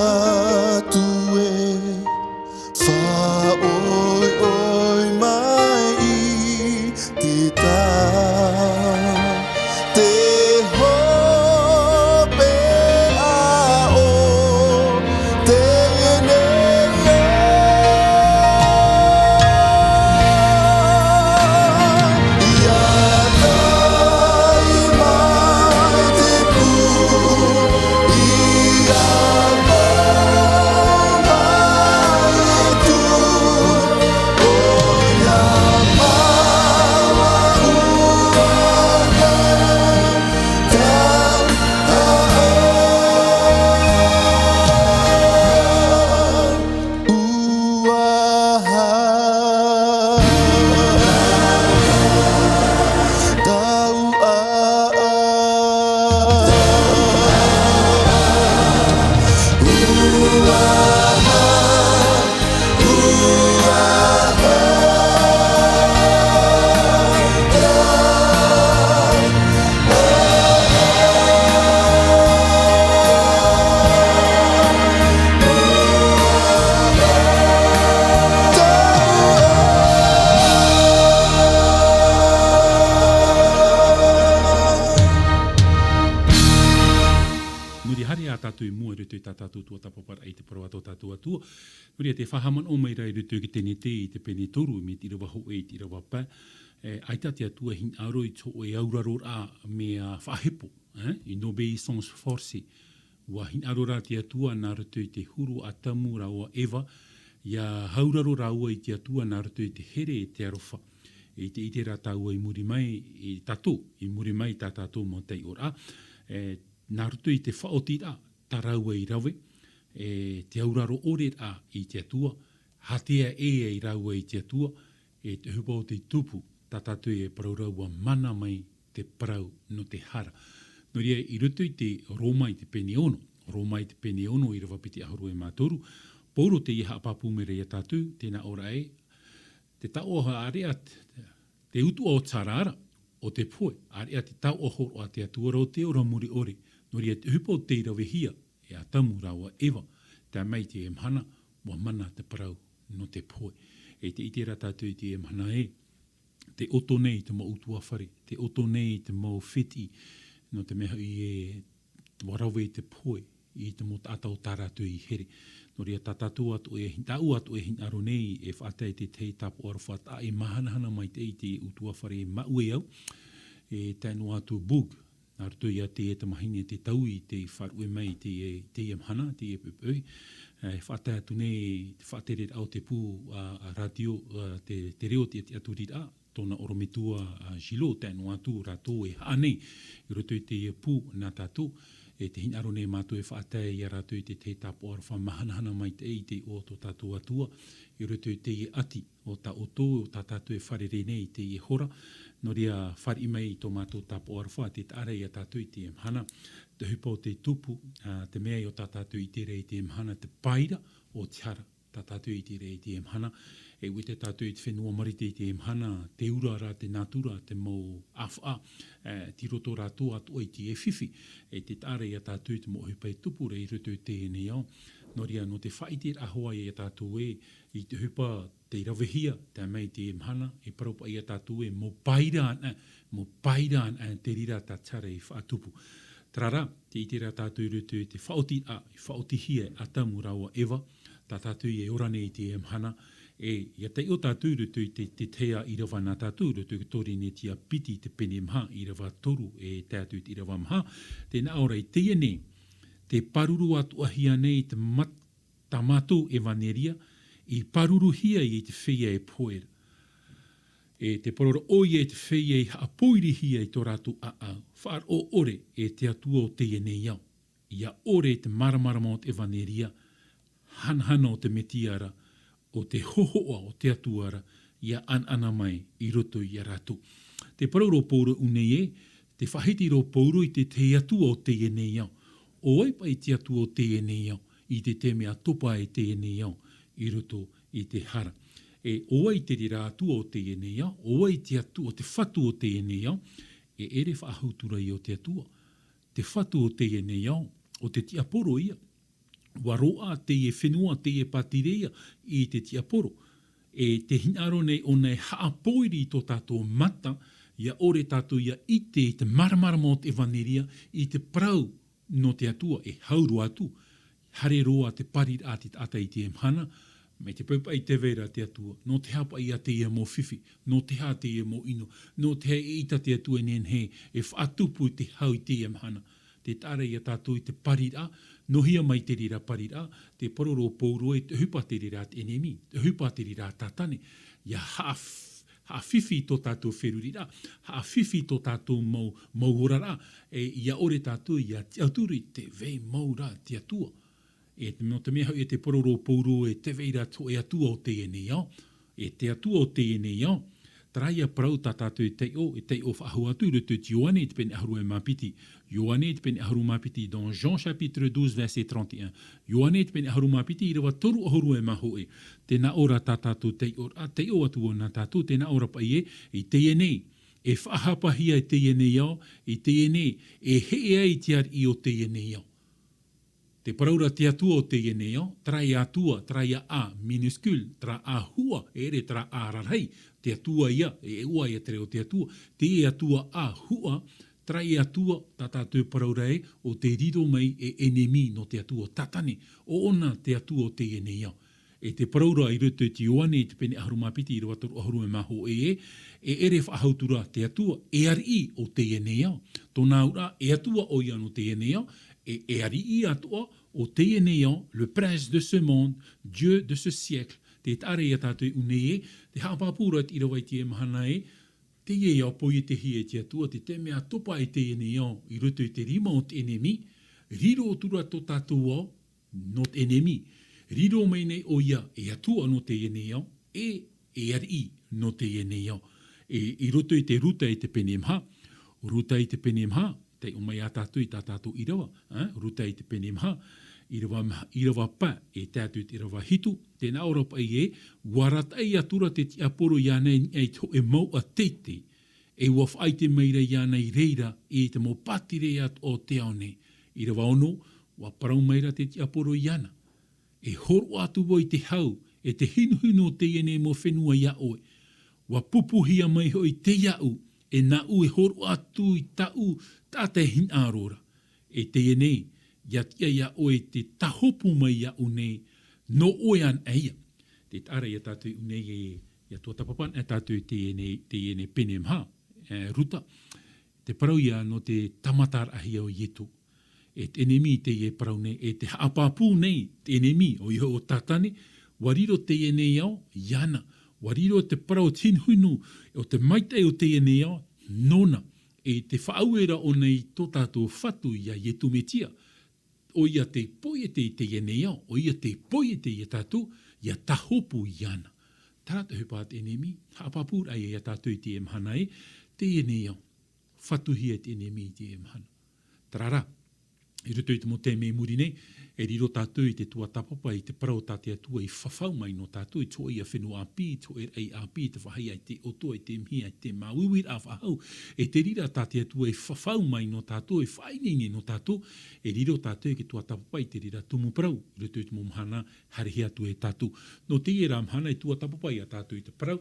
Atu e, faʻaʻoiʻoi mai i te tā. Te hopeʻa o teie nei. Ia tae mai te pū, ia mau mai te tū, o ia mau ua e tau. Ua ha tau a. Ua ha. Nō reira, haere ā tātou i mua i roto i tā tātou tuatāpaparaʻa i te parau a tō tātou Atua. Nō reira, tē faʻahaʻamanaʻo mai ra i roto i te Tenete, i te pene toru, mai te ʻīrava hōʻē i te ʻīrava pae, e, ʻaita te Atua e hinaʻaro i te hōʻē auraro ra mea faʻahepo, e, une obéissance forcée. ʻUa hinaʻaro ra te Atua nā roto i te huru o Atamu rāua Eva, ʻia auraro rāua i te Atua nā roto i te here e te aroha. E ʻite, ʻite ra tāua i muri mai, e tātou, i muri mai tā tātou mau taiʻoraʻa, e, nā roto i te faʻaotiraʻa tā rāua i rave, e, te auraro ʻore ra i te Atua, haʻatea ʻē ai rāua i te Atua, e te ʻohipa o te tupu, tā tātou e parau ra ʻua mana mai te parau nō te hara. Nō reira, i roto i te Roma i te pene ono, Roma i te pene ono, ʻīrava piti ʻahuru e mā toru, Paulo tē haʻapāpū mai ra ia tātou, tē nā ʻō ra ē, te taoʻa ʻāreʻa, te utuʻa o te hara ra, o te pohe, ʻāreʻa te taoʻa hōroʻa a te Atua ra o te ora mure ʻore, nō reira te ʻohipa o tei ravehia e Atamu rāua Eva, tae mai i teie mahana, ʻua mana te parau nō te pohe. E tē ʻite ra tātou i teie mahana ē, tē ʻoto nei te mau ʻutuāfare, tē ʻoto nei te mau fētiʻi, nō te mea hoʻi ē, ʻua rave i te pohe, i te mau taʻata o tā rātou i here. Nō reira, tā tātou atoʻa e hi-, tāʻu atoʻa e hinaʻaro nei, e faʻatae i te tahi tāpaʻo aroha taʻa e māhanahana maitaʻi i te ʻutuāfare e maʻue au, e tae noa atu Bug, nā roto ia teie tamahine te taui tei faʻaruʻe mai i teie, teie mahana, teie poʻipoʻi, e faʻatae atu nei te faʻatereraʻa o te pū, a, a rātio, a, te, te reo te, te ʻaturi ra, tōna ʻorometua, a, Gilot, tae noa atu rātou e haʻa nei, i roto i teie pū nā tātou, e tē hinaʻaro nei mātou e faʻatae ia rātou i te tahi tāpaʻo aroha māhanahana maitaʻi i te iʻoa o tō tātou Atua, i roto i teie ʻati o tā ʻoutou, o tā tātou e fārerei nei i teie hora, nō reira fāriʻi mai i tō mātou tāpaʻo aroha, tē taʻa ra ia tātou i teie mahana, te ʻohipa o te tupu, a, te mea ē o tā tātou i ʻite ra i teie mahana, te paira o te hara, tā tātou i ʻite ra i teie mahana, e ʻua ʻite tātou i te fenua Marite i teie mahana, te ura ra, te nātura, te mau ʻāfaʻa, e, tei roto rātou atoʻa i teie fifi, e tē taʻa ra ia tātou i te mau ʻohipa e tupu ra i roto i teie nei ao. Nō reira, nō te faʻaʻiteraʻa hoʻi ia tātou ē, i te ʻohipa tei ravehia, tae mai i teie mahana, e parau paʻi ia tātou ē, mau paira anaʻe, mau paira anaʻe, te reira tā te hara i faʻatupu. Terā rā, tē ʻite ra tātou i roto i te faʻaotiraʻa, i faʻaotihia e Atamu rāua Eva, tā tātou e ora nei i teie mahana, e, ʻia taiʻo tātou i roto i te, te tahi ʻīrava nā tātou, i roto i te Korinetia piti i te pene maha, ʻīrava toru e tae atu i te ʻīrava maha, tē nā ʻō ra ē, i teie nei, tē pāruru atoʻahia nei te mat-, tā mātou ʻevaneria, i pāruruhia i te feiā e pohe ra. E tē parau ra ʻoia i te feiā i haʻapōirihia i tō rātou ʻāʻau, faʻaroʻo ʻore e te Atua o teie nei ao. ʻIa ʻore te māramarama o te ʻevaneria, hanahana o te Mesia ra, ʻo te hōhoʻa o te Atua ra, ʻia ʻanaʻana mai i roto ia rātou. Tē parau ra Paulo i ʻō nei ē, tē faʻahiti ra Paulo i te, te Atua o teie nei ao. ʻO vai paʻi te Atua o teie nei ao, i te, te mea topa e teie nei ao, i roto i te hara. E ʻo vai te reira Atua o teie nei ao, ʻo vai te Atua, te Fatu o teie nei ao, e ʻere faʻahou atu ra ïa o te Atua. Te Fatu o teie nei ao, ʻo te tiaporo ïa. ua roaʻa teie fenua, teie pātireia i te tiaporo. E te hinaʻaro nei ʻōna e haʻapōiri i tō tātou mata, ʻia ʻore tātou ʻia ʻite i te māramarama o te ʻevaneria, i te parau nō te Atua e hau roa atu. Haere roa te pariraʻa a te taʻata i teie mahana, mai te poʻipoʻi tē vai ra te Atua, nō te aha paʻi ïa teie mau fifi, nō te aha teie mau ʻino, nō te aha e ʻita te Atua e nehenehe e faʻatupu i te hau i teie mahana. Tē taʻa ra ia tātou i te pariraʻa, nō hea mai te reira pariraʻa? Tē parau ra ʻo Pauro ē, te ʻohipa te reira a te ʻenemi, te ʻohipa te reira a Tātane, ʻia haʻaf-, haʻafifi tō tātou feruriraʻa, haʻafifi tō tātou mau, mau oraraʻa, e ʻia ʻore tātou ʻia tiʻaturi tē vai mau ra te Atua. E te, nō te mea hoʻi e tē parau ra ʻo Pauro ē, tē vai ra te hōʻē Atua o teie nei ao, e te Atua o teie nei ao. Terā ïa parau tā tātou e taiʻo, e taiʻo faʻahou atu i roto i te Ioane, te pene ʻahuru e mā piti. Ioane, te pene ʻahuru mā piti, dans Jean chapitre douze, verset trente et un. Ioane, te pene ʻahuru mā piti, ʻīrava toru ʻahuru e mā hōʻē. Tē nā ʻō ra tā tātou taiʻo, ʻa, taiʻo atu ʻōna tātou, tē nā ʻō ra paʻi ē, i teie nei, e faʻahapahia i teie nei ao, i teie nei, e heʻe ai te ariʻi o teie nei ao. Tē parau ra te Atua o teie nei ao, terā ïa Atua, terā ïa A minuscule, terā A huʻa, e ʻere terā A rarahi, te Atua ïa, e, e ʻoaʻoa ïa te reo o te Atua, teie Atua A huʻa, terā ïa Atua, tā tātou e parau ra ē, ʻo tē riro mai e ʻenemi nō te Atua, Tātane, ʻo ʻōna te Atua o teie nei ao. E tē parau ra i roto i te Ioane, i te pene ʻahuru mā piti, ʻīrava toru ʻahuru e mā hōʻē ē, e ʻere faʻahou atu ra te Atua, e ariʻi o teie nei ao. Tōna auraʻa, e Atua ʻoia nō teie nei ao, e, e ariʻi atoʻa o teie nei ao, le prince de ce monde, Dieu de ce siècle. Tē taʻa ra ia tātou i ʻō nei ē, tē haʻapāpū ra te ʻīrava i teie mahana ē, teie ao poietehia e te Atua, te taime ʻa topa i teie nei ao, i roto i te rima o te ʻenemi, riro atu ra tō tātou ao, nō te ʻenemi. Riro mai nei ʻoia e Atua nō teie nei ao, e, e ariʻi nō teie nei ao. E, i roto i te Ruta i te pene maha, Ruta i te pene maha, taiʻo mai ā tātou i tā tātou ʻīrava, ā, Ruta i te pene maha, ʻīrava maha, ʻīrava pae, e tae atu i te ʻīrava hitu, tē nā ʻō ra paʻi ē, ʻua arataʻi atu ra te tiaporo iāna i niʻa i te hōʻē mouʻa teitei, e ʻua faʻaʻite mai ra iāna i reira i te mau pātireia o te ao nei. ʻĪrava ono, ʻua parau mai ra te tiaporo iāna, e hōroʻa atu vau i te hau, e te hinuhinu o teie nei mau fenua iā ʻoe. ʻUa pupuhia mai hoʻi tei iāʻu, e nāʻu e hōroʻa atu i tāʻu taʻata e hinaʻaro ra. E teie nei, ʻia tiʻa iā ʻoe te tāhopu mai iāʻu nei, nō ʻoe anaʻe ïa. Tē taʻa ra ia tātou i ʻō nei ē, ʻia tuatāpapa anaʻe tātou i teie nei, teie nei pene maha, e, Ruta. Te parau ïa nō te tāmataraʻahia o Ietu. E te ʻenemi teie e parau nei, e tē haʻapāpū nei, te ʻenemi, ʻoia hoʻi ʻo Tātane, ʻua riro teie nei ao, iāna. ʻUa riro te parau o te hinuhinu, o te maitaʻi o teie nei ao, nōna. E te faʻaue ra ʻōna i tō tātou Fatu iā Ietu Metia. ʻOia tei poiete i teie nei ao, ʻoia tei poiete ia tātou, ʻia tāhopu iāna. Terā te ʻohipa a te ʻenemi, haʻapāpūraʻa ia tātou i teie mahana ē, teie nei ao. Fatuhia e te ʻenemi i teie mahana. Terā rā, i roto i te mau taime i muri nei, e riro tātou i te tuatāpapa i te parau tā te Atua i fafau mai nō tātou, i te hōʻē fenua ʻāpī, i te hōʻē raʻi ʻāpī, i te faʻaea, i te ʻoto, i te mihi, i te māuiuiraʻa faʻahou. E te reira tā te Atua i fafau mai nō tātou, i faʻaineine nō tātou, e riro tātou i te tuatāpapa i te reira tumu parau, i roto i te mau mahana, haerehia atu e tātou. Nō teie rā mahana e tuatāpapa ia tātou i te parau,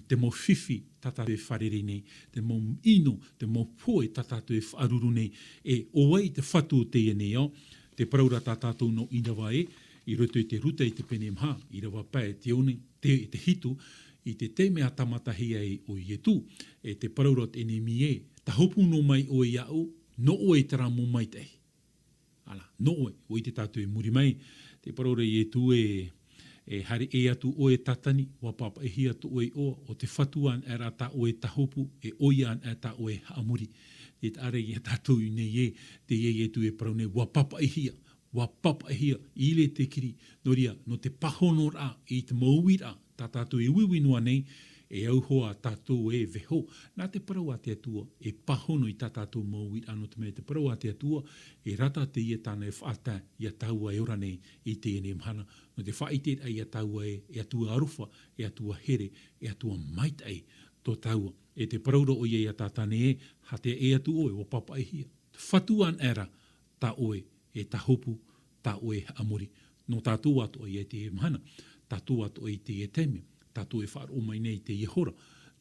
te mau fifi tā tātou e fārerei nei, te mau ʻino, te mau pohe tā tātou e faʻaruru nei, e ʻo vai te Fatu o teie nei ao, tē parau ra tā tātou nō ʻīrava ē, i roto i te Ruta i te pene maha, ʻīrava pae e te ono, te, te hitu, i te taime a tāmatahia ai ʻo Ietu, e tē parau ra te ʻenemi ē, tāhopu noa mai ʻoe iāʻu, nō ʻoe terā mau maitaʻi. Ā, nō ʻoe, ʻua ʻite tātou i muri mai, tē parau ra Ietu ē, e haere ʻē atu ʻoe Tātane, ʻua pāpaʻihia tō ʻoe iʻoa, ʻo te Fatu anaʻe rā tā ʻoe tāhopu, e ʻoia anaʻe tā ʻoe haʻamori. Tē taʻa ra ia tātou i ʻō nei ē, teie Ietu e parau nei, ʻua pāpaʻihia, ʻua pāpaʻihia, il est écrit, nō reira, nō te pāhonoraʻa i te mau uiraʻa, tā tātou e uiui noa nei, e auaha tātou e veho. Nā te parau a te Atua, e pāhono i tā tātou mau uiraʻa, nō te mea te parau a te Atua, e rata teie tāna e faʻatae ia tāua e ora nei i teie nei mahana. Nō te faʻaʻiteraʻa ia tāua ē, e Atua aroha, e Atua here, e Atua maitaʻi tō tāua. E tē parau ra ʻoia ia Tātane ē, haere ʻē atu ʻoe, ʻua pāpaʻihia. Fatu anaʻe rā tā ʻoe e tāhopu, tā ʻoe e haʻamori. Nō tātou atoʻa ia i teie mahana, tātou atoʻa i teie taime, tātou e faʻaroʻo mai nei i teie hora,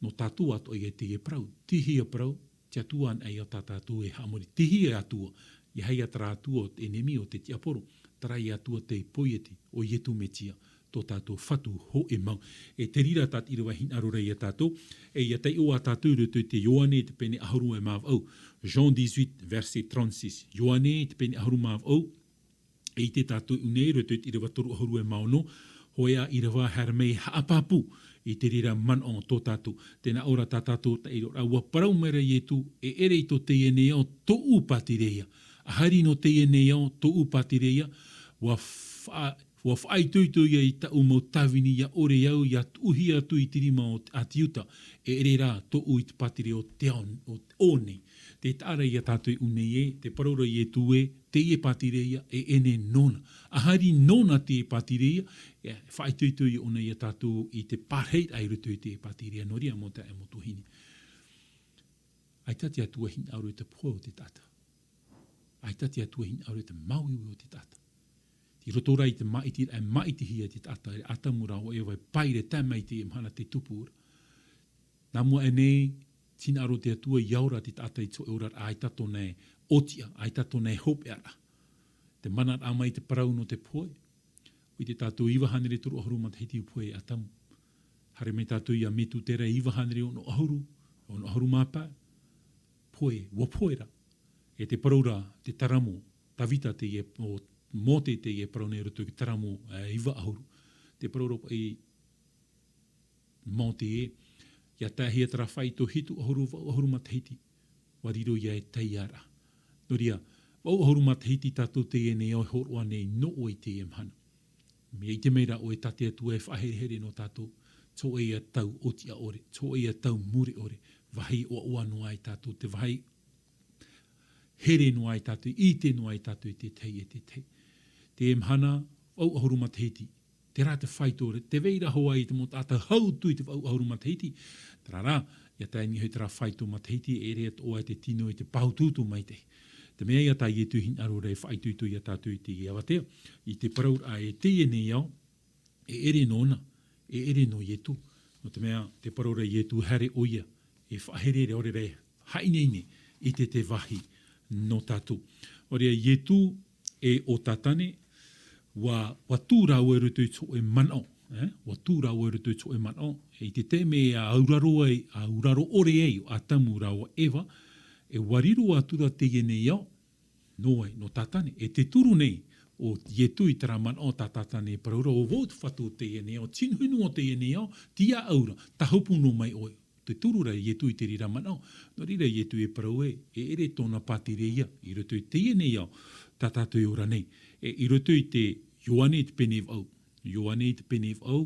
nō tātou atoʻa ia i teie parau. Tei hea parau, te Atua anaʻe ia tā tātou e haʻamori. Tei hea Atua, ʻeiaha ia terā Atua o te ʻenemi, o te tiaporo, terā ia Atua tei poiete, ʻo Ietu Metia, tō tātou Fatu hōʻē mau. E te reira tā te ʻīrava e hinaʻaro ra ia tātou, e ʻia taiʻo ā tātou i roto i te Ioane i te pene ʻahuru e mā vaʻu, Jean dix-huit, verset trente-six. Ioane i te pene ʻahuru mā vaʻu, e ʻite tātou i ʻō nei i roto i te ʻīrava toru ʻahuru e mā ono, hōʻē ā ʻīrava e haere mai e haʻapāpū i te reira manaʻo tō tātou. Tē nā ʻō ra tā tātou taʻiroraʻa, ʻua parau mai ra Ietu, e ʻere i tō teie nei ao tōʻu pātireia. ʻAhari nō teie nei ao tōʻu pātireia, ʻua fa-, ʻua faʻaitoito ia i tāʻu mau tāvini, ʻia ʻore au, ʻia tuʻuhia atu i te rima o te, a te Iuta, e ʻere rā tōʻu i te pātireia o te ao, o te ʻō nei. Tē taʻa ra ia tātou i ʻō nei ē, tē parau ra Ietu ē, teie pātireia, e ʻene nōna. ʻAhari nōna teie pātireia, e faʻaitoito ia ʻōna ia tātou i te pārahiraʻa i roto i teie pātireia, nō reira mau taeaʻe mau tuahine. ʻAita te Atua e hinaʻaro i te pohe o te taʻata. ʻAita te Atua e hinaʻaro i te māuiui o te taʻata. I roto rā i te māʻitiraʻa, e māʻitihia te taʻata, e Atamu rāua ʻo Eva, e pae ra e tae mai i teie mahana tei tupu ra. Nā mua aʻe nei, tē hinaʻaro te Atua ʻia ora te taʻata i te hōʻē oraraʻa, ʻaita tōna e ʻōtiʻa, ʻaita tōna e hopeʻaraʻa. Te manaraʻa mai te parau nō te pohe, ʻua ʻite tātou iva hānere toru ʻahuru matahiti ʻua pohe Atamu. Haere mai tātou ia Metutera iva hānere ono ʻahuru, ono ʻahuru mā pae, pohe, ʻua pohe ra. E te parau ra, te taramo, Tavita teie, ʻo Mōte teie e parau nei i roto i te taramo, e, iva ʻahuru. Te parau ra paʻi Mōte ē, ʻia taehia terā faito hitu ʻahuru, vaʻu ʻahuru matahiti, ʻua riro ia e taiaraʻa. Nō reira, vaʻu ʻahuru matahiti tātou teie nei ao e hōroʻa nei nō ʻoe i teie mahana. Mea ʻite mai ra ʻoe tā te Atua e faʻaherehere nō tātou, tō ʻoe ia tau ʻōtiʻa ʻore, tō ʻoe ia tau mure ʻore, vāhi ʻoaʻoa noa ai tātou, te vāhi here noa ai tātou, ʻite noa ai tātou i te tahi e te tahi. Teie mahana, vaʻu ʻahuru matahiti, terā te faito ra, tē vai ra hoʻi te mau taʻata hau atu i te vaʻu ʻahuru matahiti, terā rā, ʻia tae noa hoʻi terā faito matahiti, e ʻere atoʻa te tino i te pāutuutu maitaʻi. Te mea ia tā Ietu e hinaʻaro ra e faʻaitoito ia tātou i teie avatea, i te parauraʻa ē teie nei ao, e ʻere nōna, e ʻere nō Ietu. Nō te mea, tē parau ra Ietu e haere ʻoia, e faʻaherehere ʻaore rā e haʻaineine i te, te vāhi nō tātou. ʻAore rā Ietu e ʻo Tātane, ʻua, ʻua tū rāua i roto i te hōʻē manaʻo, e? ʻUa tū rāua i roto i te hōʻē manaʻo, e i te taime e auraro ai, auraro ʻore ai ʻo Atamu rāua Eva, e ʻua riro atu ra teie nei ao, nō vai, nō Tātane. E te turu nei, ʻo Ietu i terā manaʻo tā Tātane e parau ra, ʻo vau te Fatu o teie nei ao, te hinuhinu o teie nei ao, tei iāʻu ra, tāhopu noa mai ʻoe. Te turu ra Ietu i te reira manaʻo. Nō reira Ietu e parau ē, e ʻere tōna pātireia, i roto i teie nei ao, tā tātou e ora nei. E, i roto i te Ioane i te pene vaʻu. Ioane i te pene vaʻu,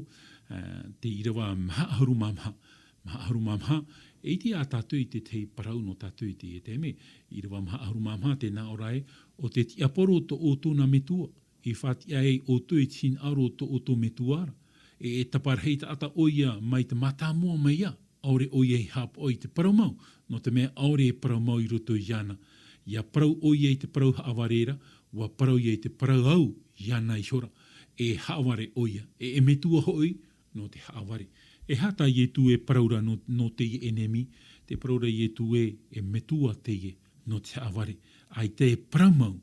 ā, te ʻīrava maha ʻahuru mā maha. Maha ʻahuru mā maha, e ʻite ā tātou i te tahi parau nō tātou i teie taime, ʻīrava maha ʻahuru mā maha, tē nā ʻō ra ē, ʻo te tiaporo tō ʻoutou nā metua, i faʻatiʻa ai ʻoutou i te hinaʻaro o tō ʻoutou metua ra, e, e taparahi taʻata ʻoia mai te mātāmua mai ā, ʻaore ʻoia i haʻapaʻo i te parau mau, nō te mea ʻaore e parau mau i roto iāna. ʻIa parau ʻoia i te parau haʻavare ra, ʻua parau ia i te parau au iāna ihora, e haʻavare ʻoia, e, e metua hoʻi nō te haʻavare. E aha tā Ietu e parau ra nō, nō teie ʻenemi, tē parau ra Ietu ē, e metua teie nō te haʻavare. ʻAita e parau mau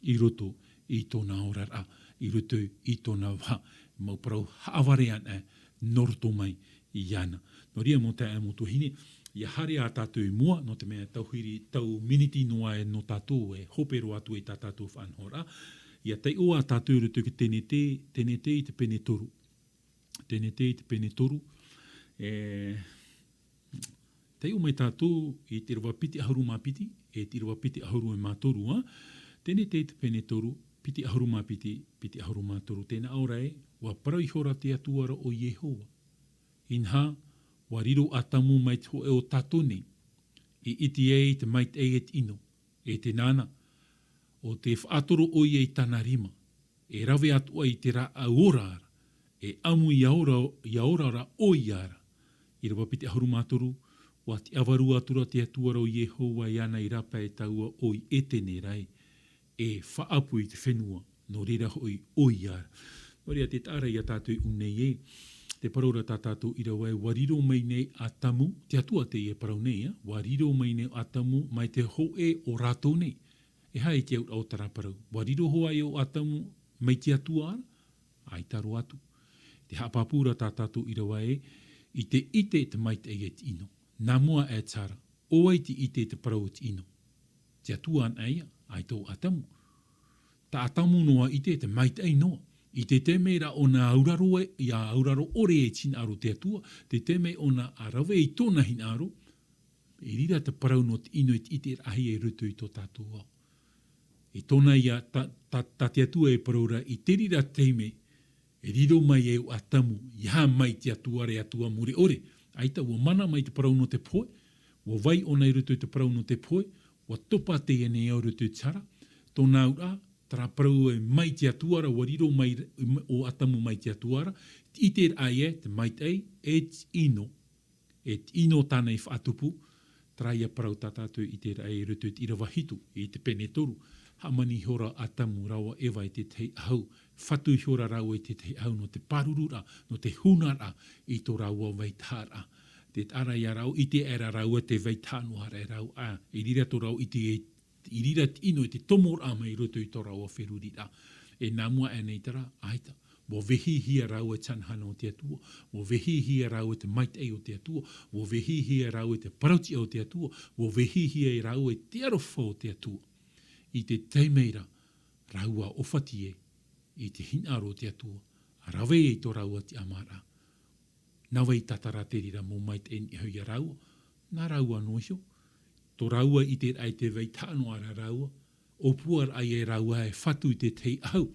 i roto i tōna oraraʻa, i roto i tōna vaha, mau parau haʻavare anaʻe, nō roto mai iāna. Nō reira mau taeaʻe mau tuahine, ʻia haere ā tātou i mua, nō te mea tau hiri, tau miniti noa e nō tātou e hope roa atu i tā tātou faʻanahoraʻa, ʻia taiʻo ā tātou i roto i te Tenete, Tenete i te pene toru. Tenete i te pene toru. E, taiʻo mai tātou i te ʻīrava piti ʻahuru mā piti, e te ʻīrava piti ʻahuru e mā toru, ā. Tenete i te pene toru, piti ʻahuru mā piti, piti ʻahuru mā toru. Tē nā ʻō ra ē, ʻua parau ihora te Atua ra ʻo Iehova. Inaha, ʻua riro Atamu mai te hōʻē ʻōtato nei, i ʻite ai i te maitaʻi e te ʻino, e tē nāna, ʻo tē faʻatoro ʻoia i tāna rima, e rave atoʻa i te rāʻau ora ra, e ʻamu ʻia ora, ʻia ora ra ʻoia ra. ʻĪrava piti ʻahuru mā toru, ʻUa tiʻavarū atura te Atua ra ʻo Iehova iāna i rāpae taua ʻo i ʻEtene ra ē, e faʻaʻapu i te fenua nō reira hoʻi ʻoia. Nō reira, tē taʻa ra ia tātou i ʻō nei ē, te parau ra tā tātou ʻīrava ē, ʻua riro mai nei ʻo Atamu, te Atua teie e parau nei, ā, ʻua riro mai nei ʻo Atamu mai te hōʻē o rātou nei. E aha te auraʻa o terā parau? ʻUa riro hoʻi ʻo Atamu mai te Atua ra? ʻAita roa atu. Te haʻapāpū ra tā tātou ʻīrava ē, i te ʻite te maitaʻi e te ʻino. Nā mua aʻe terā, ʻo vai tē ʻite te parau o te ʻino? Te Atua anaʻe ïa, ʻaita ʻo Atamu. Tā Atamu noa i ʻite te maitaʻi noa. I te taime ra ʻōna auraro e, ʻia auraro ʻore e te hinaʻaro o te Atua, te taime ʻōna ʻia rave i tōna hinaʻaro, i reira te parau nō te ʻino i te ʻiteraʻahia i roto i tō tātou ao. E tōna ïa, tā, tā, tā te Atua e parau ra, i te reira taime, e riro mai ai ʻo Atamu, ʻia haere mai te Atua ra, e Atua mure ʻore. ʻAita, ʻua mana mai te parau nō te pohe, ʻua vai ʻōna i roto i te parau nō te pohe, ʻua topa teie nei ao i roto i te hara. Tōna auraʻa, terā parau ē mai te Atua ra, ʻua riro mai ʻo Atamu mai te Atua ra, te ʻiteraʻa ïa, te maitaʻi, e te ʻino, e te ʻino tāna i faʻatupu, terā ïa parau tā tātou i ʻite ra i roto i te ʻīrava hitu, i te pene toru, hāmani ihora ʻo Atamu rāua ʻo Eva i te tahi ʻahu, fatu ihora rāua i te tahi ʻahu nō te pārururaʻa, nō te hūnaraʻa i tō rāua vaitahaʻaraʻa. Tē taʻa ra ia rāua, ʻite aʻera rāua te vaitahaʻa noa ra e rāua, ā, i reira tō rāua ʻite e i reira te ʻino i te tomoraʻa mai i roto i tō rāua feruriraʻa. E nā mua aʻe nei terā, ʻaita. ʻUa vehihia rāua i te hanahana o te Atua, ʻua vehihia rāua i te maitaʻi o te Atua, ʻua vehihia rāua i te parautiʻa o te Atua, ʻua vehihia rāua i te aroha o te Atua. I te taime ra, rāua ʻōfati ai i te hinaʻaro o te Atua, ʻia rave i tō rāua tiʻamāraʻa. Nā vai tātara te reira mau maitaʻi i niʻa iho ia rāua? Nā rāua noa iho. Tō rāua ʻiteraʻa i te vaitahaʻa noa ra rāua, ʻōpuaraʻa ia rāua e fatu i te tahi ʻahu.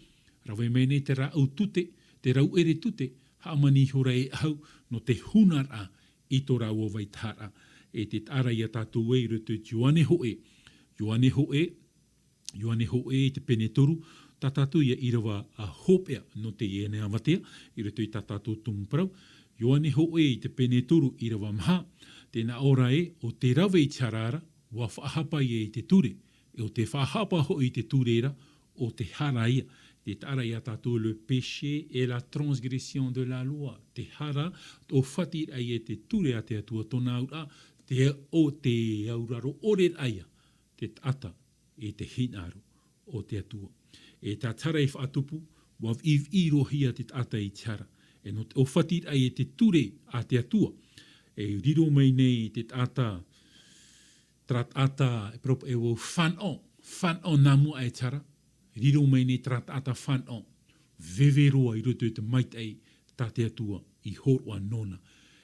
Rave mai nei te rāʻau tute, te rauʻere tute, hāmani ihora e ʻahu, nō te hūnaraʻa i tō rāua vaitahaʻaraʻa. E tē taʻa ra ia tātou ē i roto i te Ioane hōʻē. Ioane hōʻē, Ioane hōʻē i te pene toru, tā tātou ia ʻīrava ā hopeʻa nō teie nei avatea, i roto i tā tātou tumu parau. Ioane hōʻē i te pene toru ʻīrava maha, tē nā ʻō ra ē, ʻo tē rave i te hara ra, ʻua faʻahapa ïa i te ture, e ʻo tē faʻahapa hoʻi i te ture ra, ʻo te hara ïa. Tē taʻa ra ia tātou le péché et la transgression de la loi. Te hara, tō ʻōfatiraʻa ïa i te ture a te Atua, tōna auraʻa, te, ʻo te auraro ʻoreraʻa ïa, te taʻata, e te hinaʻaro o te Atua. E tā te hara i faʻatupu, ʻua viʻiviʻi roa hia te taʻata i te hara. E nō te ʻōfatiraʻa i te ture a te Atua. E riro mai nei te taʻata, terā taʻata, e parau paʻi vau fānaʻo, fānaʻo nā mua aʻe te hara. Riro mai nei terā taʻata fānaʻo. Veve roa i roto i te maitaʻi tā te Atua i hōroʻa nōna.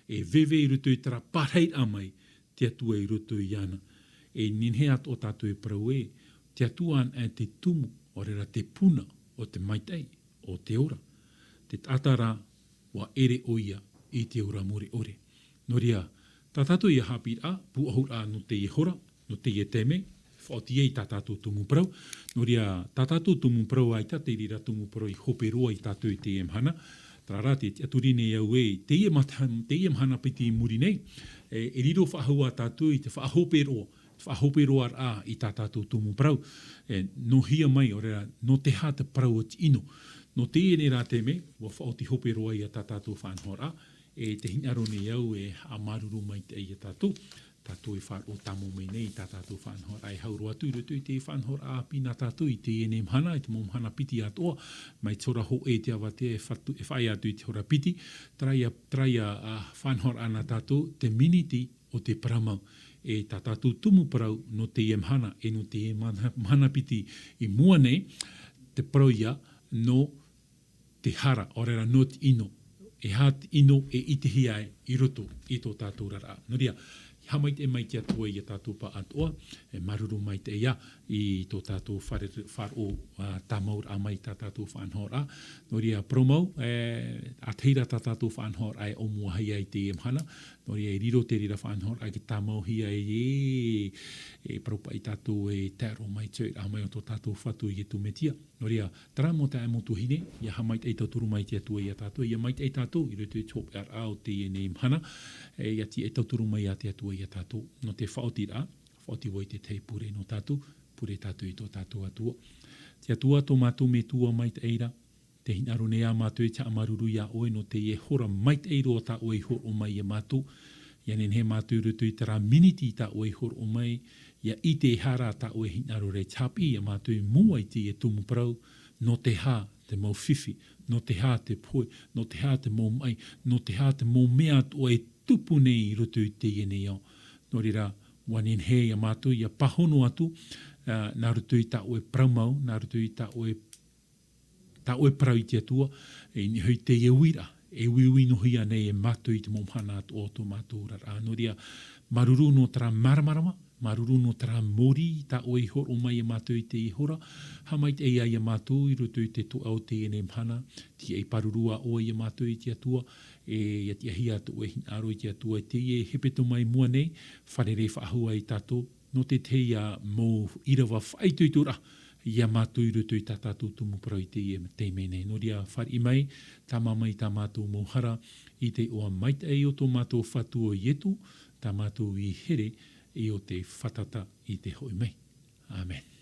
E veve i roto i terā parahiraʻa mai te Atua i roto iāna. E nehenehe atoʻa tātou e parau ē, te Atua anaʻe te tumu, ʻaore rā te puna o te maitaʻi, o te ora. Te taʻata rā, ʻua ʻere ʻoia i te ora mure ʻore. Nō reira, tā tātou ia haʻapiʻiraʻa, pūʻohuraʻa nō teie hora, nō teie taime, faʻaoti ai tā tātou tumu parau. Nō reira, tā tātou tumu parau ʻaita, te reira tumu parau i hope roa ia tātou i teie mahana. Terā rā, tē tiʻaturi nei au ē, teie mata-, teie mahana piti i muri nei, e, e riro faʻahou ā tātou i te faʻahope roa, te faʻahope roaraʻa i tā tātou tumu parau. E, nō hea mai, ʻaore rā, nō te aha te parau o te ʻino. Nō teie nei rā taime, ʻua faʻaoti hope roa ia tā tātou faʻanahoraʻa, e tē hinaʻaro nei au e haʻamāuruuru maitaʻi ia tātou. Tātou e faʻaroʻo tāmau mai nei i tā tātou faʻanahoraʻa e hau roa atu i roto i te faʻanahoraʻa ʻāpī nā tātou i teie nei mahana, i te mau mahana piti atoʻa, mai te hora hōʻē i te avatea e fatu-, e faʻaea atu i te hora piti, terā ïa, terā ïa, ā, faʻanahoraʻa nā tātou, te miniti o te parau mau. E tā tātou tumu parau nō teie mahana, e nō teie mahana, mahana piti i mua nei, te parau ïa nō te hara, ʻaore rā nō te ʻino. E aha te ʻino e ʻitehia ai i roto i tō tātou oraraʻa. Nō reira, haʻamaitaʻi mai te Atua ia tātou pāʻatoʻa, e māuruuru maitaʻi ïa i tō tātou fare-, faʻaroʻo, ā, tāmauraʻa mai tā tātou faʻanahoraʻa. Nō reira, parau mau, e, ʻa tahi rā tā tātou faʻanahoraʻa e ʻōmuahia i teie mahana. Nō reira, e riro te reira faʻanahoraʻa e tāmauhia e, e parau paʻi tātou e tae roa mai te ʻoiraʻa mai o tō tātou Fatu Iesu Mesia. Nō reira, terā mau taeaʻe mau tuahine, ʻia haʻamaitaʻi tauturu mai te Atua ia tātou, ʻia maitaʻi tātou i roto i te hopeʻaraʻa o teie nei mahana, e, ʻia tiʻa tauturu mai ia te Atua ia tātou. Nō te faʻaotiraʻa, faʻaoti vau i te tahi pure nō tātou, pure tātou i tō tātou Atua. Te Atua tō mātou Metua maitaʻi ra, tē hinaʻaro nei ā mātou e te haʻamāuruuru iā ʻoe nō teie hora maitaʻi roa tā ʻoe i hōroʻa mai iā mātou. ʻIa nehenehe mātou i roto i terā miniti tā ʻoe i hōroʻa mai, ʻia ʻite e aha rā tā ʻoe e hinaʻaro ra i te haʻapiʻi iā mātou i mua i teie tumu parau, nō te aha te mau fifi, nō te aha te pohe, nō te aha te mau maʻi, nō te aha te mau mea atoʻa e tupu nei i roto i teie nei ao. Nō reira, ʻua nehenehe iā mātou ʻia pāhono atu, ā, nā roto i tā ʻoe parau mau, nā roto i tā ʻoe, tā ʻoe parau i te Atua, e nehenehe teie uiraʻa, e uiui noa hia nei e mātou i te mau mahana atoʻa o tō mātou oraraʻa. Nō reira, māuruuru nō terā māramarama, māuruuru nō terā mōrī tā ʻoe i hōroʻa mai iā mātou i teie hora, haʻamaitaʻi iā mātou i roto i te toʻa o teie nei mahana, tei pāruru ā ʻoe iā mātou i te Atua, e ʻia tiʻahia tō ʻoe hinaʻaro i te Atua i teie hepetoma i mua nei, fārerei faʻahou ā tātou, nō te tahi ā mau ʻīrava faʻaitoitoraʻa iā mātou i roto i tā tātou tumu parau i teie taime nei. Nō reira, fāriʻi mai, tāmā mai tā mātou mau hara, i te iʻoa maitaʻi o tō mātou Fatu ʻo Ietu, tā mātou i here, ʻe ʻo tei fātata i te hoʻi mai. Āmene.